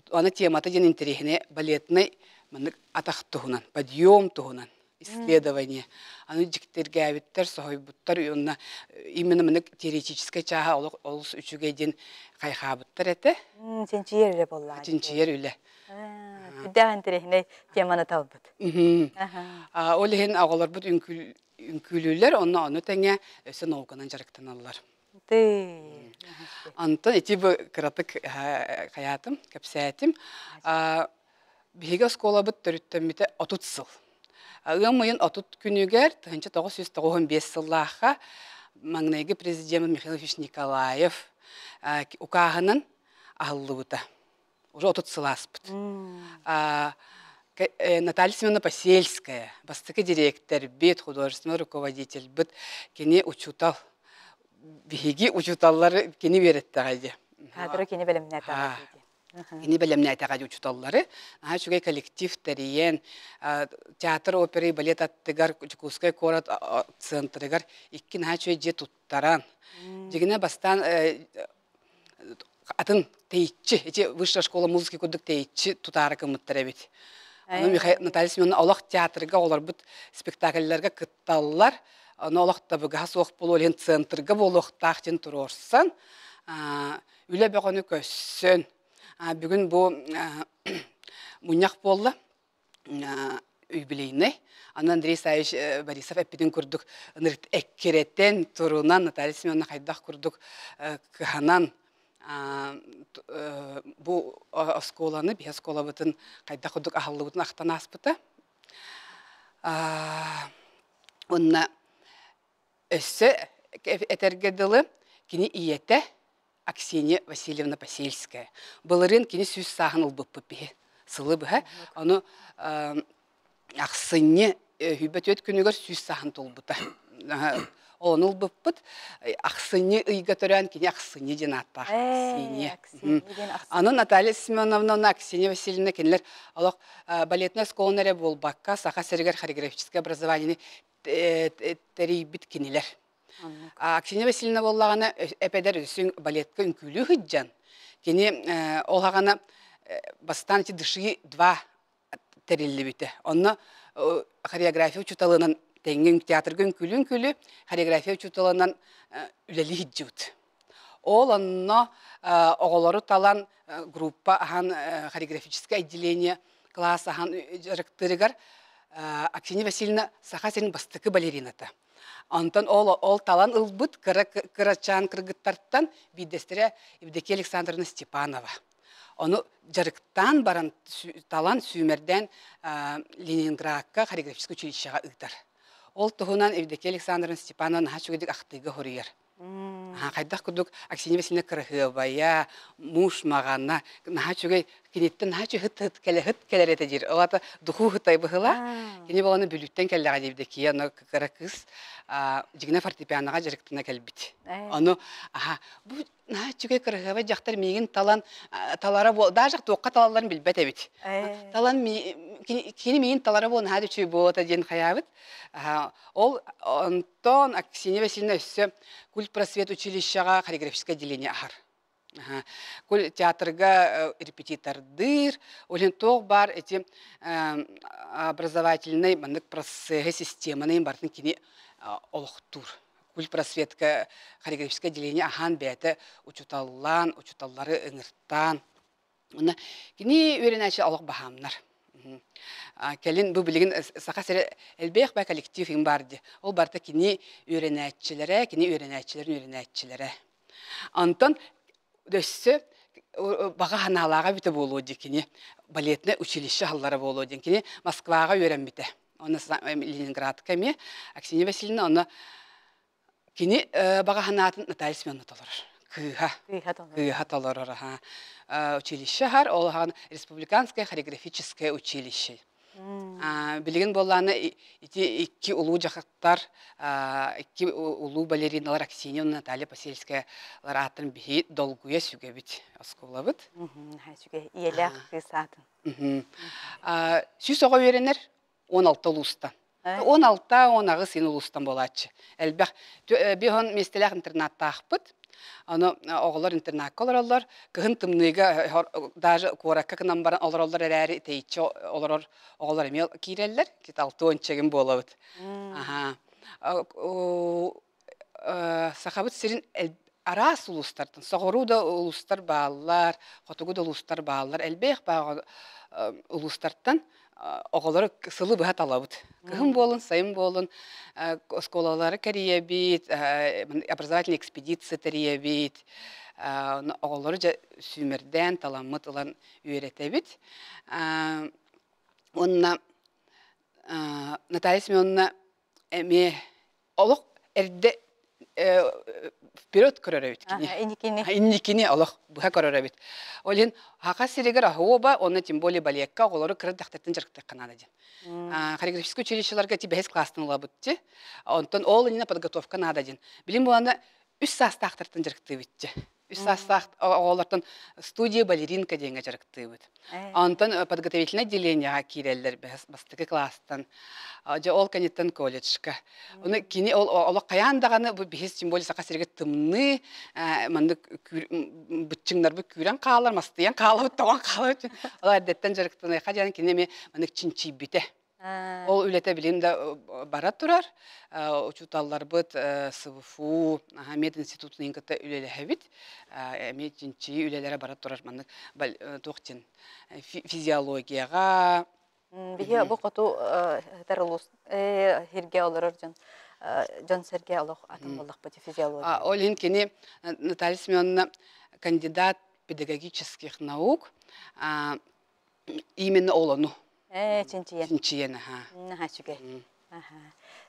аны темата диэн интэриэһинэй балетнай маннык атах туһунан, подъем туһунан исследование. Аны дьиктиргээбиттэр, соһуйбуттар уонна именно маннык теоретическай чааһа олох олус үчүгэй диэн хайхаабыттар этэ. Чинчийэр үлэ буоллаҕа. Чинчийэр үлэ. Сүрдээх интэриэһинэй теманы талбыт. Ол иһин оҕолорбут үҥкүүлүүллэр, онно ону тэҥэ өссө науканан дьарыктаналлар. Онтон ити бу кыратык хайаатым, кэпсээтим. Биһиги оскуолабыт төрүттэммитэ 30 сыл. Ыам ыйын 30 күнүгэр 1995 сыллаахха маҥнайгы президент Михаил Ильич Николаев укааһынан аһыллыбыта. Уже 30 сыл ааспыт. Наталья Семеновна Посельская, бастакы дириэктэрбит, художественный руководительбит, кини учуутал. Биһиги учууталлары кини үөрэттэҕэ дии. Кадры кини бэлэмнээтэҕэ дии. Кини бэлэмнээтэҕэ дии учууталлары. Наһаа үчүгэй коллектив тэрийэн, театр оперы балет аттыгар Дьокуускай куорат центрыгар икки наһаа үчүгэй дьиэ туттаран, дьигинэ бастаан атын тэйиччи, ити высшая школа музыки курдук тэйиччи тутаары гыммыттар эбит. Ону Михаил Наталья Семеновна олох театрга олорбут спектакльларга кытталлар. Ону олох табыгаһа суох буолуо иһин центрга буолуохтаах диэн туруорсан, үлэ бөҕөнү көссөн. Бүгүн бу мунньах буолла. Юбилейный. Аны Андрей Исаевич Борисов эппитин курдук эккирэтэн турунан Наталья Семеновна хайдах курдук кыһанан бу оскуоланы, биһи оскуолабытын хайдах курдук аһыллыбытын ахтан ааспыта. Уонна өссө этэргэ дылы кини ийэтэ Аксинья Васильевна Посельская. Былырыын кини 100 сааһын ылбыппыт биһи сылы быһа. Ону ахсынньы 24 күнүгэр 100 сааһын туолбута. Ону ылбыппыт. Ахсынньы ыйга төрөөн кини Ахсынньы диэн ааттаах Аксинья. Аны Наталья Семеновна уонна Аксинья Васильевна кинилэр олох балетнай школаны эрэ буолбакка, Саха сиригэр хореографическое образованиены тэрийбит кинилэр. Аксинья Васильевна буоллаҕына эпэдэр үсүн балетка үҥкүүлүү сылдьан, кини ол аҕана бастаан ити «Дыши два» тэриллибитэ. Онно хореография учууталынан тэҥҥэ театрга үҥкүүлүү-үҥкүүлүү хореография учууталынан үлэлии сылдьыбыт. Ол онно оҕолору талан группа аһан хореографическое отделение класс аһан дьарыктыырыгар Аксинья Васильевна Саха сирин бастакы балерината. Онтон ол талан ылбыт кыра кырачаан кыргыттартан биирдэстэрэ Евдокия Александровна Степанова. Ону дьарыктаан баран талан сүүмэрдээн Ленинградка хореографическай училищеҕа ыытар. Ол туһунан Евдокия Александровна Степанова наһаа үчүгэйдик ахтыыга хоруйар. Хайдах курдук Аксинья Васильевна кыраһыабайа, муж маҕана, наһаа үчүгэй киниттэн наһаа үчүгэй ыт ыт кэлэ ыт кэлэр этэ диир. Ол аата духуу ытай быһыла. Кини буоланы Бүлүүттэн кэллэҕэ диэбитэ кийэ ону кыра кыыс дьигинэ фортепианоҕа дьарыктана кэлбит. Ону аха бу наһаа үчүгэй кыраһыабай дьахтар миигин талан талара буол даже туохха талалларын билбэт эбит. Талан кини миигин талара буол наһаа үчүгэй буолуота диэн хайаабыт. Ол онтон Аксинья Васильевна өссө культпросвет училищеҕа хореографическое отделение аһар. Куль театрга репетитордыыр, ол иһин туох баар эти образовательнай маннык процессы, системаны барытын кини олохтуур. Культпросветка хореографическое отделение аһаан бэйэтэ учууталлаан, учууталлары ыҥыртаан. Уонна кини үөрэнээччи олох баһаамнар. Кэлин бу билигин Саха сирэ элбэх бай коллектив иҥ баар дии. Ол барыта кини үөрэнээччилэрэ, кини үөрэнээччилэрин үөрэнээччилэрэ. Онтон өссө баҕа санаалааҕа эбитэ буолуо дии кини балетнай училище аһыллара буолуо диэн кини Москваҕа үөрэммитэ. Онно Ленинградка эмиэ Аксинья Васильевна онно кини баҕа санаатын Наталья Семеновна толорор. Кыыһа. Кыыһа толорор. Кыыһа толорор. Аха. Училище аһар, ол аһан Республиканское хореографическое училище. Билигин буоллаана ити икки улуу дьахтар, икки улуу балериналар Аксинья уонна Наталья Посельская ааттарын биһи долгуйа сүгэбит оскуолабыт. Сүгэ ийэлээх кыыс аатын. 100 оҕо үөрэнэр 16 улуустан. 16-18 син улуустан буолааччы. Элбэх. Биһон миэстэлээх интернаттаахпыт. Ону оҕолор интернакка олороллор. Кыһын тымныыга даже куоракка гынан баран олороллор эрээри тэйиччи олорор оҕолор эмиэ киирэллэр. Кит 60 чэгин буолабыт. Аха. Сахабыт сирин араас улуустартан, соҕуруу да улуустар бааллар, хотугу да улуустар бааллар, элбэх бааҕа улуустартан оҕолору сылы быһа талабыт. Кыһын буолун, сайын буолун оскуолалары кэрийэбит, образовательная экспедиция тэрийэбит, оҕолору дьэ сүүмэрдээн таламмыт ылан үөрэтэбит. Уонна Наталья Семеновна эмиэ олох эрдэ вперед көрөр эбит кини. Инникини. Инникини олох быһа көрөр эбит. Ол иһин Саха сиригэр аһуоба, онно тем более балетка оҕолору кыра дьахтартан дьарыктыахха наада диэн. Хореографическай училищеларга ти бэһис класстан ылабыт ти. Онтон ол иннинэ подготовка наада диэн. Билим буолана үс саастаахтартан дьарыктыыбыт ти. Үс саастаах оҕолортон студия балеринка диэҥҥэ дьарыктыыбыт. Онтон подготовительное отделениеҕа киирэллэр бастакы класстан. Дьэ ол кэнниттэн колледжка. Ону кини ол олох хайаан даҕаны бу биһис тем более Саха сиригэр тымныы маннык быччыҥнарбыт күүрэн хаалар, мастыйан хаалабыт, тоҕон хаалабыт. Ол эрдэттэн дьарыктаныахха диэн кини эмиэ маннык чинчийбитэ. Ол үлэтэ билигин да бара турар. Учууталларбыт СВФУ, мединститутун кытта үлэлэһэбит. Эмиэ чинчийии үлэлэрэ бара турар маннык туох диэн физиологияҕа. Биһи бу хоту ытар улуус сиргэ олорор дьон дьон-сэргэ олох атын буоллахпыт физиология. Ол иһин кини Наталья Семеновна кандидат педагогических наук именно ол ону Ээ, чинчийэн. Чинчийэн, аха. Наһаа үчүгэй. Аха.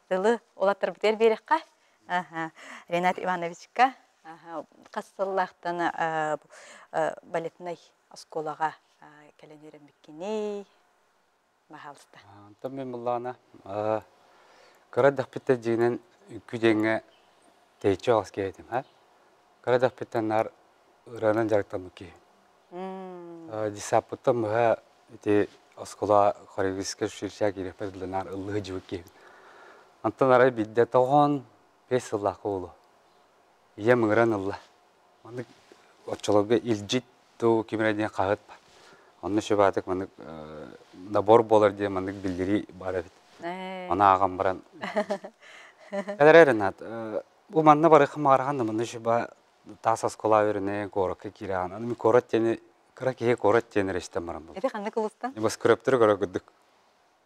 Тылы улаттарбытыгар биэрэххэ. Аха. Ренат Ивановичка. Хас сыллаахтан балетнай оскуолаҕа кэлэн үөрэммиккиний? Баһаалыста. Онтон мин буллаҕына кыра эрдэхпиттэн дьиҥинэн үҥкүү диэҥҥэ тэйиччи оҕус киһи этим. Кыра эрдэхпиттэн наар ырыанан дьарыктаммыт киһи. Десаппыттан быһа ити оскуола хореографическай училищеҕа киириэхпэр дылы наар ыллыы сылдьыбыт киһибин. Онтон арай биирдэ тоҕон 5 сыллаах уолу ийэм ыҥыран ылла. Маннык оччолорго илдьит дуу ким эрэ диэн хаһыат баар. Онно сүбаатык маннык набор буолар диэн маннык биллэрии баар эбит. Ону ааҕан баран Кэлэр эрэ бу манна барыахха маҕарахан да манна сүба таас оскуола үөрэнэ куоракка киирэҕин. Аны мин куорат диэни кыра киһи куорат диэн эрэ истэн баран буолла. Ити ханнык улуустан? Небоскребтары көрө курдук.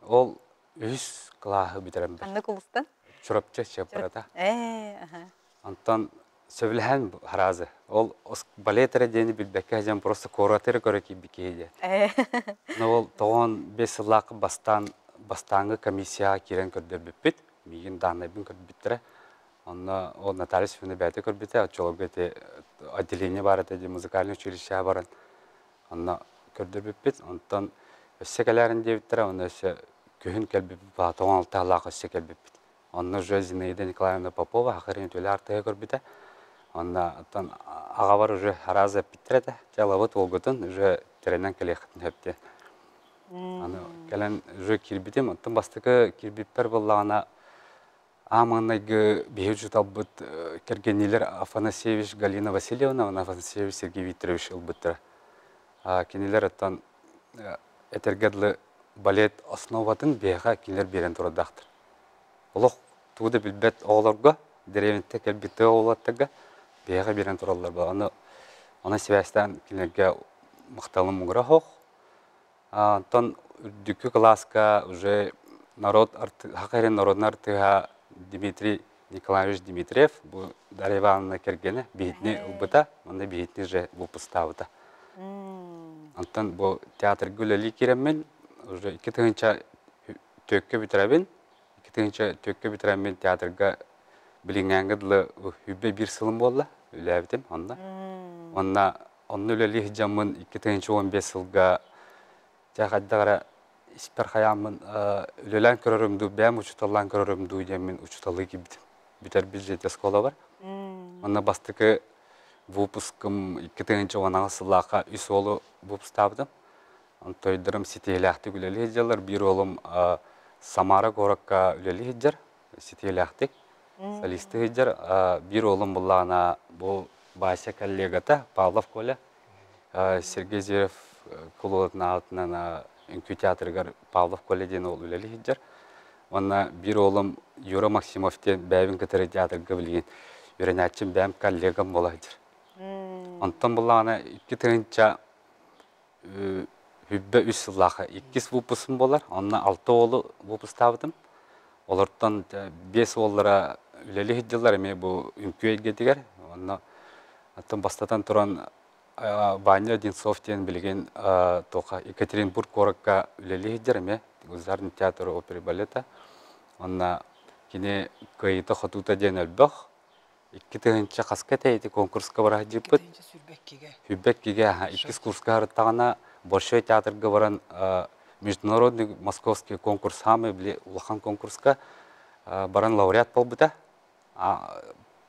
Ол үһүс кылааһы бүтэрэн бар. Ханнык улуустан? Чурапчы Чыаппарата. Ээ, аха. Онтон сөбүлэһэн хараазы. Ол балет эрэ диэни билбэккэ сылдьан просто куораты эрэ көрө киирбит киһи диэн. Но ол тоҕон 5 сыллаах бастаан бастааҥҥы комиссияҕа киирэн көрдөрбүппүт. Миигин дааннайбын көрбүттэрэ. Онно ол Наталья Семеновна бэйэтэ көрбүтэ, оччолорго ити отделение баар этэ дии музыкальнай училищеҕа баран онно көрдөрбүппүт. Онтон өссө кэлээрин диэбиттэрэ, онно өссө күһүн кэлбиппит, тоҕон алтаалаах өссө кэлбиппит. Онно уже Зинаида Николаевна Попова Хахырин үтүөлэ артыһа көрбүтэ. Онно оттон аҕабар уже араас эппиттэр этэ. Дьэ ылабыт уолгутун уже тэринэн кэлиэххитин сөп диэн. Аны кэлэн уже киирбитим. Оттон бастакы киирбиппэр буоллаҕына Аан маҥнайгы биһиги учууталбыт кэргэнниилэр Афанасьевич Галина Васильевна уонна Афанасьевич Сергей Викторович ылбыттара. Кинилэр оттон этэргэ дылы балет основатын биһиэхэ кинилэр биэрэн турардаахтар. Олох тугу да билбэт оҕолорго, дэриэбинэттэн кэлбит тыа уолаттарга биһиэхэ биэрэн тураллар. Аны онон сибээстээн кинилэргэ махталым муҥура суох. Онтон үрдүкү кылааска уже народ Саха сирин народнай артыыһа Дмитрий Николаевич Дмитриев бу Дарья Ивановна кэргэнэ биһитини ылбыта уонна биһитини же выпустаабыта. Онтон бу театрга үлэлии киирэммин уже 2 тыһыынча түөккэ бүтэрэбин. 2 тыһыынча түөккэ бүтэрэммин театрга билиҥҥээҥҥэ дылы 21 сылым буолла үлээбитим онно. Онно онно үлэлии сылдьаммын 2015 сылга дьэ хайдах эрэ испэр хайааммын үлэлээн көрөрүм дуу, бэйэм учууталлаан көрөрүм дуу диэммин учууталлыы киирбитим. Бүтэрбит дьиэтэ оскуолабар. Онно бастакы выпускым 2018 сыллаахха үс уолу выпустаабытым. Онтойдорум ситиһилээхтик үлэлии сылдьаллар. Биир уолум Самара куоракка үлэлии сылдьар, ситиһилээхтик солистыы сылдьар. Биир уолум буллаҕына бу Вася коллегата Павлов Коля Сергей Зверев кулуотун аатынан үҥкүү театрыгар Павлов Коля диэн уол үлэлии сылдьар. Уонна биир уолум Юра Максимов диэн бэйэбин кытары театрга билигин үөрэнээччим бэйэм коллегам буола сылдьар. Онтон буллаҕына 2 тыһыынча 23 сыллаахха иккис выпускум буолар. Онно алта уолу выпустаабытым. Олортон биэс уоллара үлэлии сылдьаллар эмиэ бу үҥкүү эйгэтигэр. Онно оттон бастатан туран Ваня Одинцов диэн билигин туохха Екатеринбург куоракка үлэлии сылдьар эмиэ Государственный театр оперы и балета. Онно кини кыайыыта-хотуута диэн элбэх. 2 тыһыынча хаска этэй ити конкурска бара сылдьыппыт. 2 тыһыынча 22-гэ. 22-гэ иккис курска сырыттаҕына Большой театрга баран международный московский конкурс самый били улахан конкурска баран лауреат буолбута.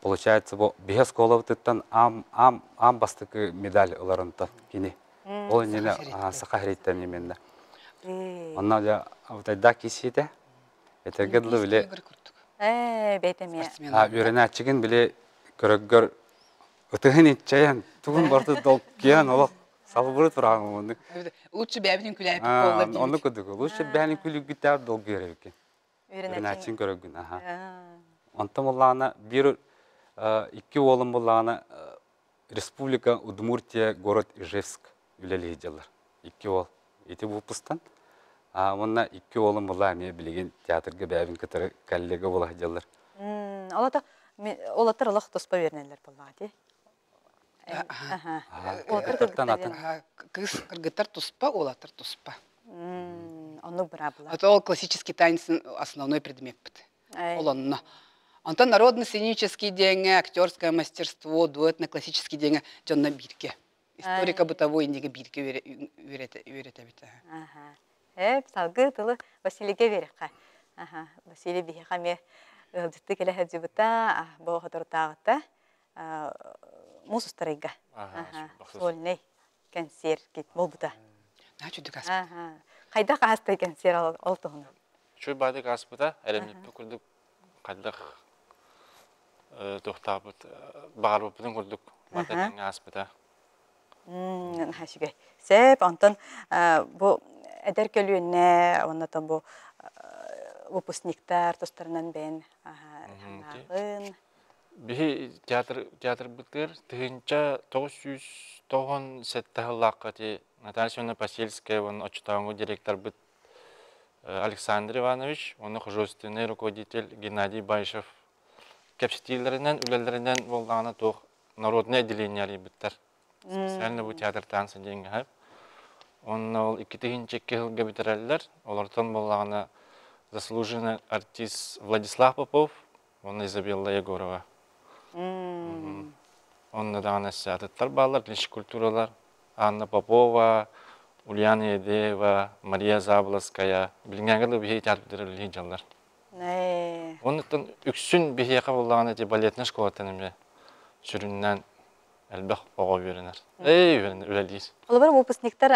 Получается, бу биһи оскуолабытыттан аам аам аам бастакы медаль ылар онтон кини. Ол иннинэ Саха сириттэн именно. Онно дьэ абытайдаах киһи Этэргэ дылы били Ээ, бэйэтэ эмиэ. Үөрэнээччигин били көрөггөр ытыһын иччэйэн тугун барыты долгуйан олох салбыры тураҕын оннук. Лучше бэйэбитин күлээппит буоллар диибит. Оннук курдук. Лучше бэйэни күлүгүттээх долгуйар эбиккин. Үөрэнээччин көрөггүн. Аха. Онтон буллаҕына биир икки уолум буллаҕына Республика Удмуртия город Ижевск үлэлии сылдьаллар. Икки уол. Ити выпустан. Уонна икки уолум була эмиэ билигин театрга бэйэбин кытары коллега буола сылдьаллар. Олото олотор олох туспа үөрэнэллэр буоллаҕа дии. Кыргыттан атын. Кыыс кыргыттар туспа, уолаттар туспа. Оннук быраабыла. Это ол классический танец основной предмет. Ол онно. Онтон народно-сценический диэҥҥэ актерское мастерство, дуэтно-классический диэҥҥэ дьонно бииргэ. Историко-бытовой иннигэ бииргэ үөрэтэбит. Эп, салгыы тылы Василийга биэрэххэ. Василий биһиэхэ эмиэ ыалдьытты кэлэ сылдьыбыта, бу соторутааҕыта муус устарыйга сольнай кэнсиэр буолбута. Чүдүк аспыт. Хайдах аастай кэнсиэр ол туһунан? Үчүгэй баадык ааспыта, эрэмниппит курдук хайдах туохтаабыт баҕарбыппытын курдук барыта тэҥҥэ ааспыта. Наһаа үчүгэй. Сөп, онтон бу эдэр көлүөнэ уонна бу выпускниктар тустарынан бэйэн санааҕын. Биһи театр театрбытыгар 1997 сыллаахха ити Наталья Семеновна Посельская уонна оччотооҕу директорбыт Александр Иванович уонна художественный руководитель Геннадий Баишев кэпсэтиилэринэн, үлэлэринэн буоллаҕына туох народное отделение арыйбыттар. Специально бу театр танца диэҥҥэ Онно ол 2002 сылга бүтэрэллэр. Олортон буоллаҕына заслуженный артист Владислав Попов уонна Изабелла Егорова. Онно даҕаны атыттар бааллар, личи культуралар. Анна Попова, Ульяна Едеева, Мария Заболоцкая. Билиҥҥээҥҥэ дылы биһиги театрдары үлэлии дьаллар. Оннуттан үксүн биһиэхэ буоллаҕына ити балетнай школаттан эмиэ сүрүннээн элбэх оҕо үөрэнэр. Эй, үөрэнэр, үлэлиир. Холобур, выпускниктар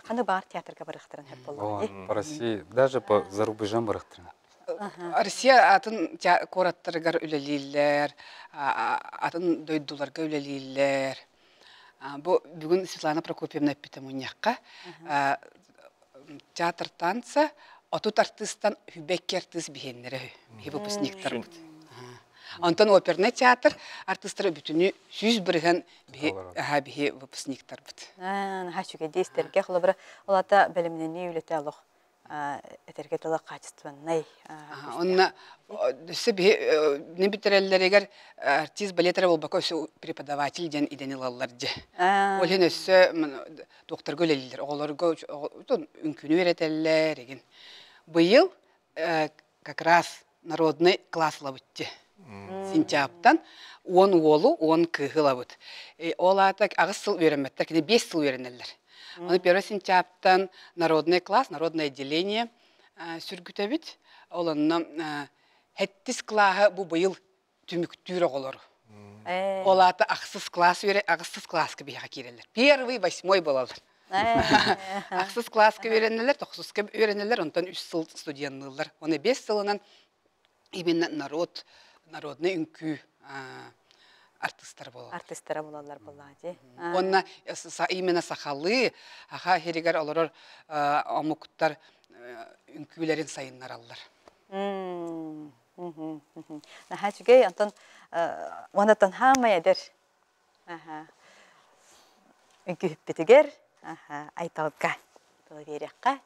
ханы баар театрга барыахтарын сөп буоллаҕа дии. По России, даже по за рубежом барыахтарын. Россия атын куораттарыгар үлэлииллэр, атын дойдуларга үлэлииллэр. Бу бүгүн Светлана Прокопьевна эппитэ мунньахха театр танца 30 артыыстан 22 артыыс биһиэннэрэ үһү, биһи выпускниктарбыт. Онтон опернай театр артыыстара бүтүнү 100% биһи, биһи выпускниктарбыт. Наһаа үчүгэй истэргэ холобура ол ата бэлэмнэнии үлэтэ олох этэргэ тыла качественнай. Онно өссө биһи не бүтэрэллэригэр артист балет эрэ буолбакка өссө преподаватель диэн идэни ылаллар дьэ. Ол иһин өссө туохтарга үлэлииллэр, оҕолорго үҥкүүнү үөрэтэллэр игин. Быйыл как раз народный класс ылабыт дьэ. Сентябтан 10 уолу, 10 кыыһы ылабыт. Ол аата аҕыс сыл үөрэммэттэр, кини 5 сыл үөрэнэллэр. Ону 1 сентябтан народный класс, народное отделение сүргүтэбит. Ол онно хэттис классы бу быйыл түмүктүүр оҕолору. Ол аата ахсыс класс үөрэ ахсыс класска биһиэхэ киирэллэр. Первый, восьмой буолаллар. Ахсыс класска үөрэнэллэр, тохсуска үөрэнэллэр, онтон үс сыл студенныыллар. Оны бес сылынан именно народ, народный үҥкүү артыстара буолаллар. Артыстара буолаллар буоллаҕа дии. Уонна именно сахалыы, аха иһиригэр олорор омуктар үҥкүүлэрин сайыннараллар. Наһаа үчүгэй, онтон уоннаттан хаамай эдэр үҥкүүһүппүтүгэр Айталга тылы биэриэххэ.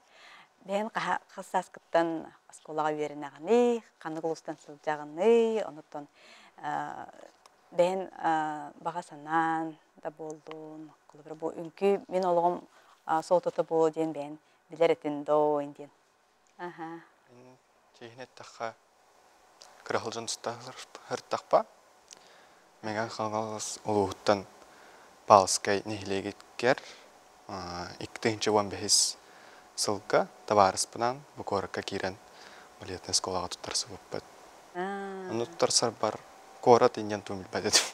Бэйэн хас сааскыттан оскуолаҕа үөрэнэҕиний, ханнык улуустан сылдьаҕыный, онуттан бэйэн баҕа санаан да буоллун, холобура бу үҥкүү мин олоҕум суолтата буолуо диэн бэйэн билэр этин доо диэн. Мин чиэһин эттэххэ, кыра сылдьан сырыттахпа, Мэҥэ Хаҥалас улууһуттан Павловскай нэһилиэгигэр 2015 сылга табаарыспынаан бу куоракка киирэн балетнай оскуолаҕа туттарсыбыппыт. Онно туттарсарбар куорат инньэн тугун билбэт этим.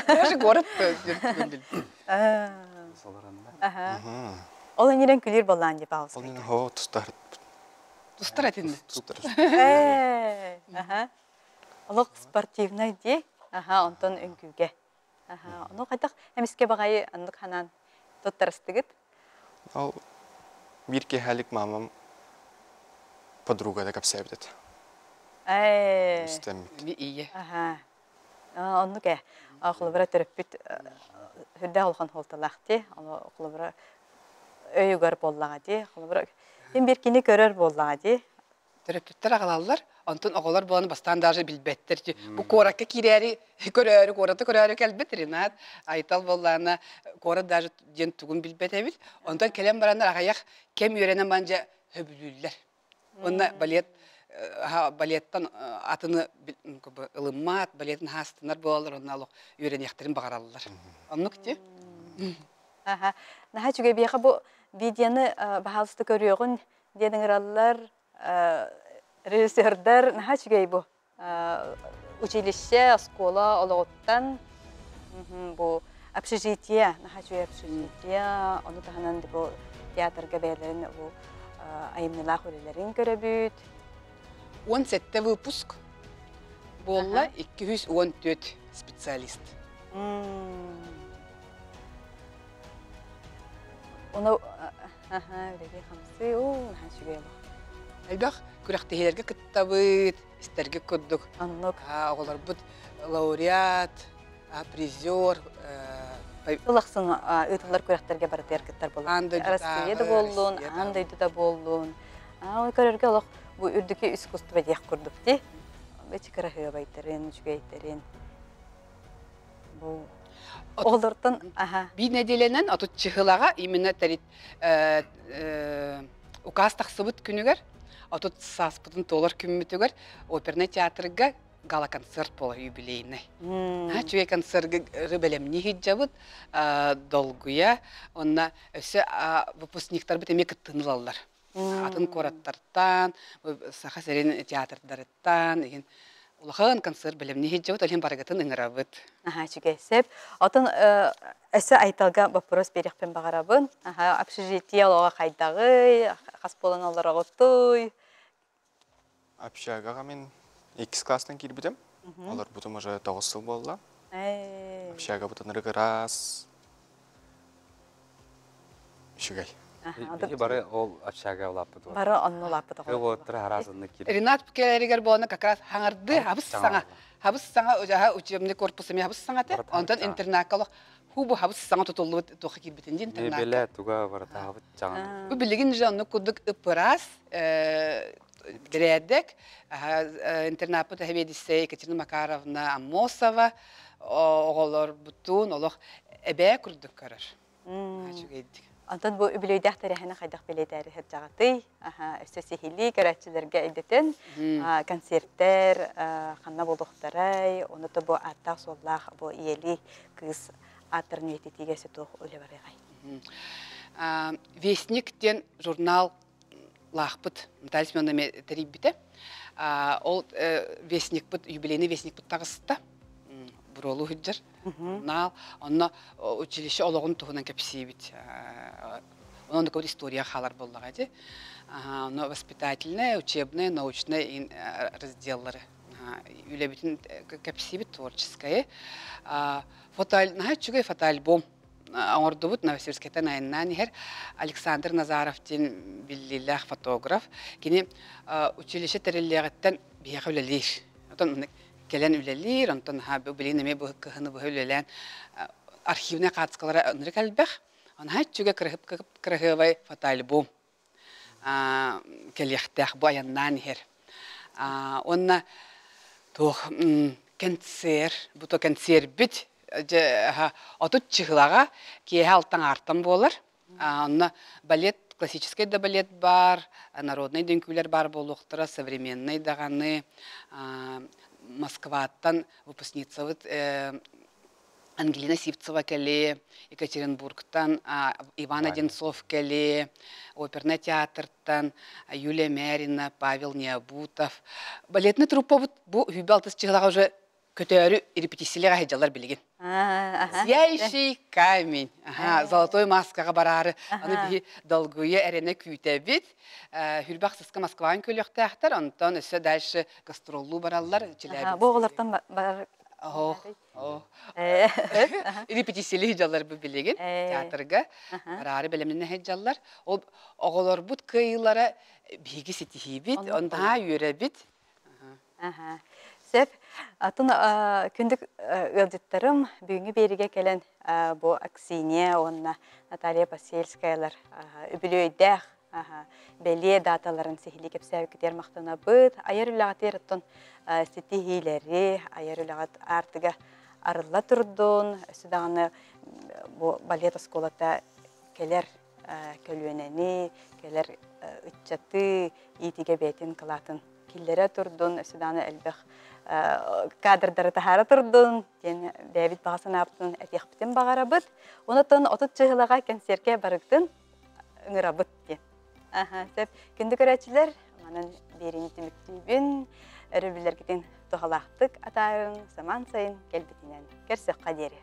Даже город тугун билбэт. Ол иннинэн күлүүр боллаан дии Павловскай. Ол иннинэн хоо тустар. Тустар этиннэ. Тустар. Олох спортивнай дии. Аха, онтон үҥкүүгэ. Аха, ону хайдах эмискэ баҕайы аннык ханаан туттарыстыгыт? Ол биир киэһэлик мамам подруга да кэпсээбит этэ. Ээ. Истэммит. Ийэ. Аха. Оннук ээ. Холобура төрөппүт сүрдээх улахан суолталаах дии. Холобура өйүгэр буоллаҕа дии. Холобура ким биир кини көрөр буоллаҕа дии. Төрөппүттэр аҕалаллар, онтон оҕолор буолан бастаан даже билбэттэр. Бу куоракка киирээри көрөөрү, куораты көрөөрү кэлбит Ренат, Айтал буоллаҕына куорат даже диэн тугун билбэт эбит. Онтон кэлэн бараннар аҕыйах кэм үөрэнэн баран дьэ сөбүлүүллэр. Уонна балет Балеттан атыны ылыммат, балетын хаастынар буолалар, онно олох үөрэниэхтэрин баҕараллар. Оннук ти. Аха. Наһаа үчүгэй биэхэ бу видеоны баһаалыста көрүөҕүн диэн ыҥыраллар режиссердар наһаа үчүгэй бу училище, оскуола олоҕуттан бу общежитие, наһаа үчүгэй общежитие, ону таһынан бу театрга бэйэлэрин бу айымньылаах үлэлэрин көрөбүт. 17 выпуск буолла 214 специалист. Ону үлэлии хамсыы, уу, наһаа үчүгэй олох. Элбэх күрэхтэһиилэргэ кыттабыт, истэргэ курдук. Оннук. Оҕолорбут лауреат, призер. Сыл ахсын ыытыллар күрэхтэргэ барытыгар кыттар буоллун. Россия да буоллун, аан дойду да буоллун. Ол көрөргө олох бу үрдүкү искусство диэх курдук дии. Эчи кыраһыабайдарын, үчүгэйдэрин. Бу оҕолортон аха. Биир нэдиэлэнэн отут чыһылаҕа именно тэрит указ тахсыбыт күнүгэр отут сааспытын туолар күммүтүгэр опернай театрга гала-концерт буолар юбилейный. Үчүгэй концерты бэлэмнии сылдьабыт, долгуйа, онно өссө выпускниктарбыт эмиэ кыттыыны ылаллар. Атын куораттартан, Саха сирин театрдарыттан, игин улахан концерт бэлэмнии сылдьабыт, ол иһин барыгытын ыҥырабыт. Аха, үчүгэй сөп. Отон өссө Айталга вопрос биэриэхпин баҕарабын. Аха, общежитие олоҕо хайдаҕый, хас буолан олороҕутуй? Общагаҕа мин иккис класстан киирбитим. Олорбутум уже тоҕус сыл буолла. Общагабыт ынырык ыраас, үчүгэй. Биһи бары ол общага улааппыт. Бары онно улааппыт оҕолор. Араас онно киирбит. Ренат кэлэригэр буолана как раз хаҥарды хабыс саҥа хабыс саҥа ужаһа учебный корпус эмиэ хабыс саҥа этэ. Онтон интернакка олох хубу хабыс саҥа тутуллубут туохха киирбитин дии интернакка. Мебелэ туга барыта хабыт чаҕын. Бу билигин же оннук курдук ыпырас бэрээдэк интернаппыт сэбиэдиссэй Екатерина Макаровна Аммосова оҕолорбутун олох эбээ курдук көрөр. Үчүгэйдик. Онтон бу үбүлүөйдээх тэрээһини хайдах бэлиэтээри сылдьаҕытый? Өссө сиһилии көрөөччүлэргэ өйдөтөн концерттэр ханна буолуохтарай, ону то бу ааттаах-суоллаах бу ийэлии кыыс ааттарын үйэтитиигэ өссө туох үлэ барыаҕай? Вестник диэн журнал лаахпыт Наталья Семеновна тэрийбитэ. Ол вестникпыт, юбилейный вестникпыт таҕыста. Буруолу сылдьар журнал. Онно училище олоҕун туһунан кэпсиибит. Онон да история хаалар буоллаҕа ити. Онно воспитательная, учебная, научная разделлары үлэбитин кэпсиибит творческое. Фото, наһаа үчүгэй фотоальбом оҥордубут Новосибирскайтан айаннаан иһэр Александр Назаров диэн биллиилээх фотограф. Кини училище тэриллиэҕиттэн биһиэхэ үлэлиир. Отон кэлэн үлэлиир, онтон билигин эмиэ бу кыһыны быһа үлэлээн архивнай хаартыскалара ынырык элбэх. Наһаа үчүгэй кыраһыабай фотоальбом кэлиэхтээх бу айаннаан иһэр. Уонна туох кэнсиэр, бу то кэнсиэрбит дьэ отут чыһылаҕа киэһэ алтан аартан буолар. Онно балет, классическай да балет баар, народнай да үҥкүүлэр баар буолуохтара, современнай даҕаны. Москваттан выпускницабыт Ангелина Сивцева кэлиэ, Екатеринбургтан Иван Одинцов кэлиэ, опернай театртан Юлия Мярина, Павел Необутов. Балетный труппабыт бу сүүрбэ алтыс чыһылаҕа уже көтөөрү репетициялар сылдьаллар билигин. Сияющий камень. Ага, золотой маскаҕа бараары аны биһи долгуйа эрэнэ күүтэбит. Хүрбэх ахсыска Москваҕа көлүөхтээхтэр, онтон өссө дальше гастроллуу бараллар. Бу оҕолортон бар Репетициялыы сылдьаллар бу билигин театрга. Бараары бэлэмнэнэ сылдьаллар. Ол оҕолорбут кыайыылара биһиги ситиһиибит, онтон үөрэбит. Сөп. Атын күндүк ыалдьыттарым бүгүҥҥү биэригэ кэлэн бу Аксинья уонна Наталья Посельскаялар үбүлүөйдээх бэлиэ дааталарын сиһилии кэпсээбиккитигэр махтанабыт. Айар үлэҕитигэр оттон ситиһиилэри, айар үлэҕит аартыга арылла турдун. Өссө даҕаны бу балет оскуолата кэлэр көлүөнэни, кэлэр ыччаты иитигэ бэйэтин кылаатын киллэрэ турдун, өссө даҕаны элбэх кадрдары таһаара турдун диэн бэйэбит баҕа санаабытын этиэхпитин баҕарабыт. Онтон 30 чыһылаҕа кэнсиэркэ барыгытын ыҥырабыт диэн. Аха, сөп. Күндү көрөөччүлэр, манан биэриини түмүктүүбүн. Өрөбүллэргитин туһалаахтык атаарыҥ, самаан сайын кэлбитинэн. Көрсөххө диэри.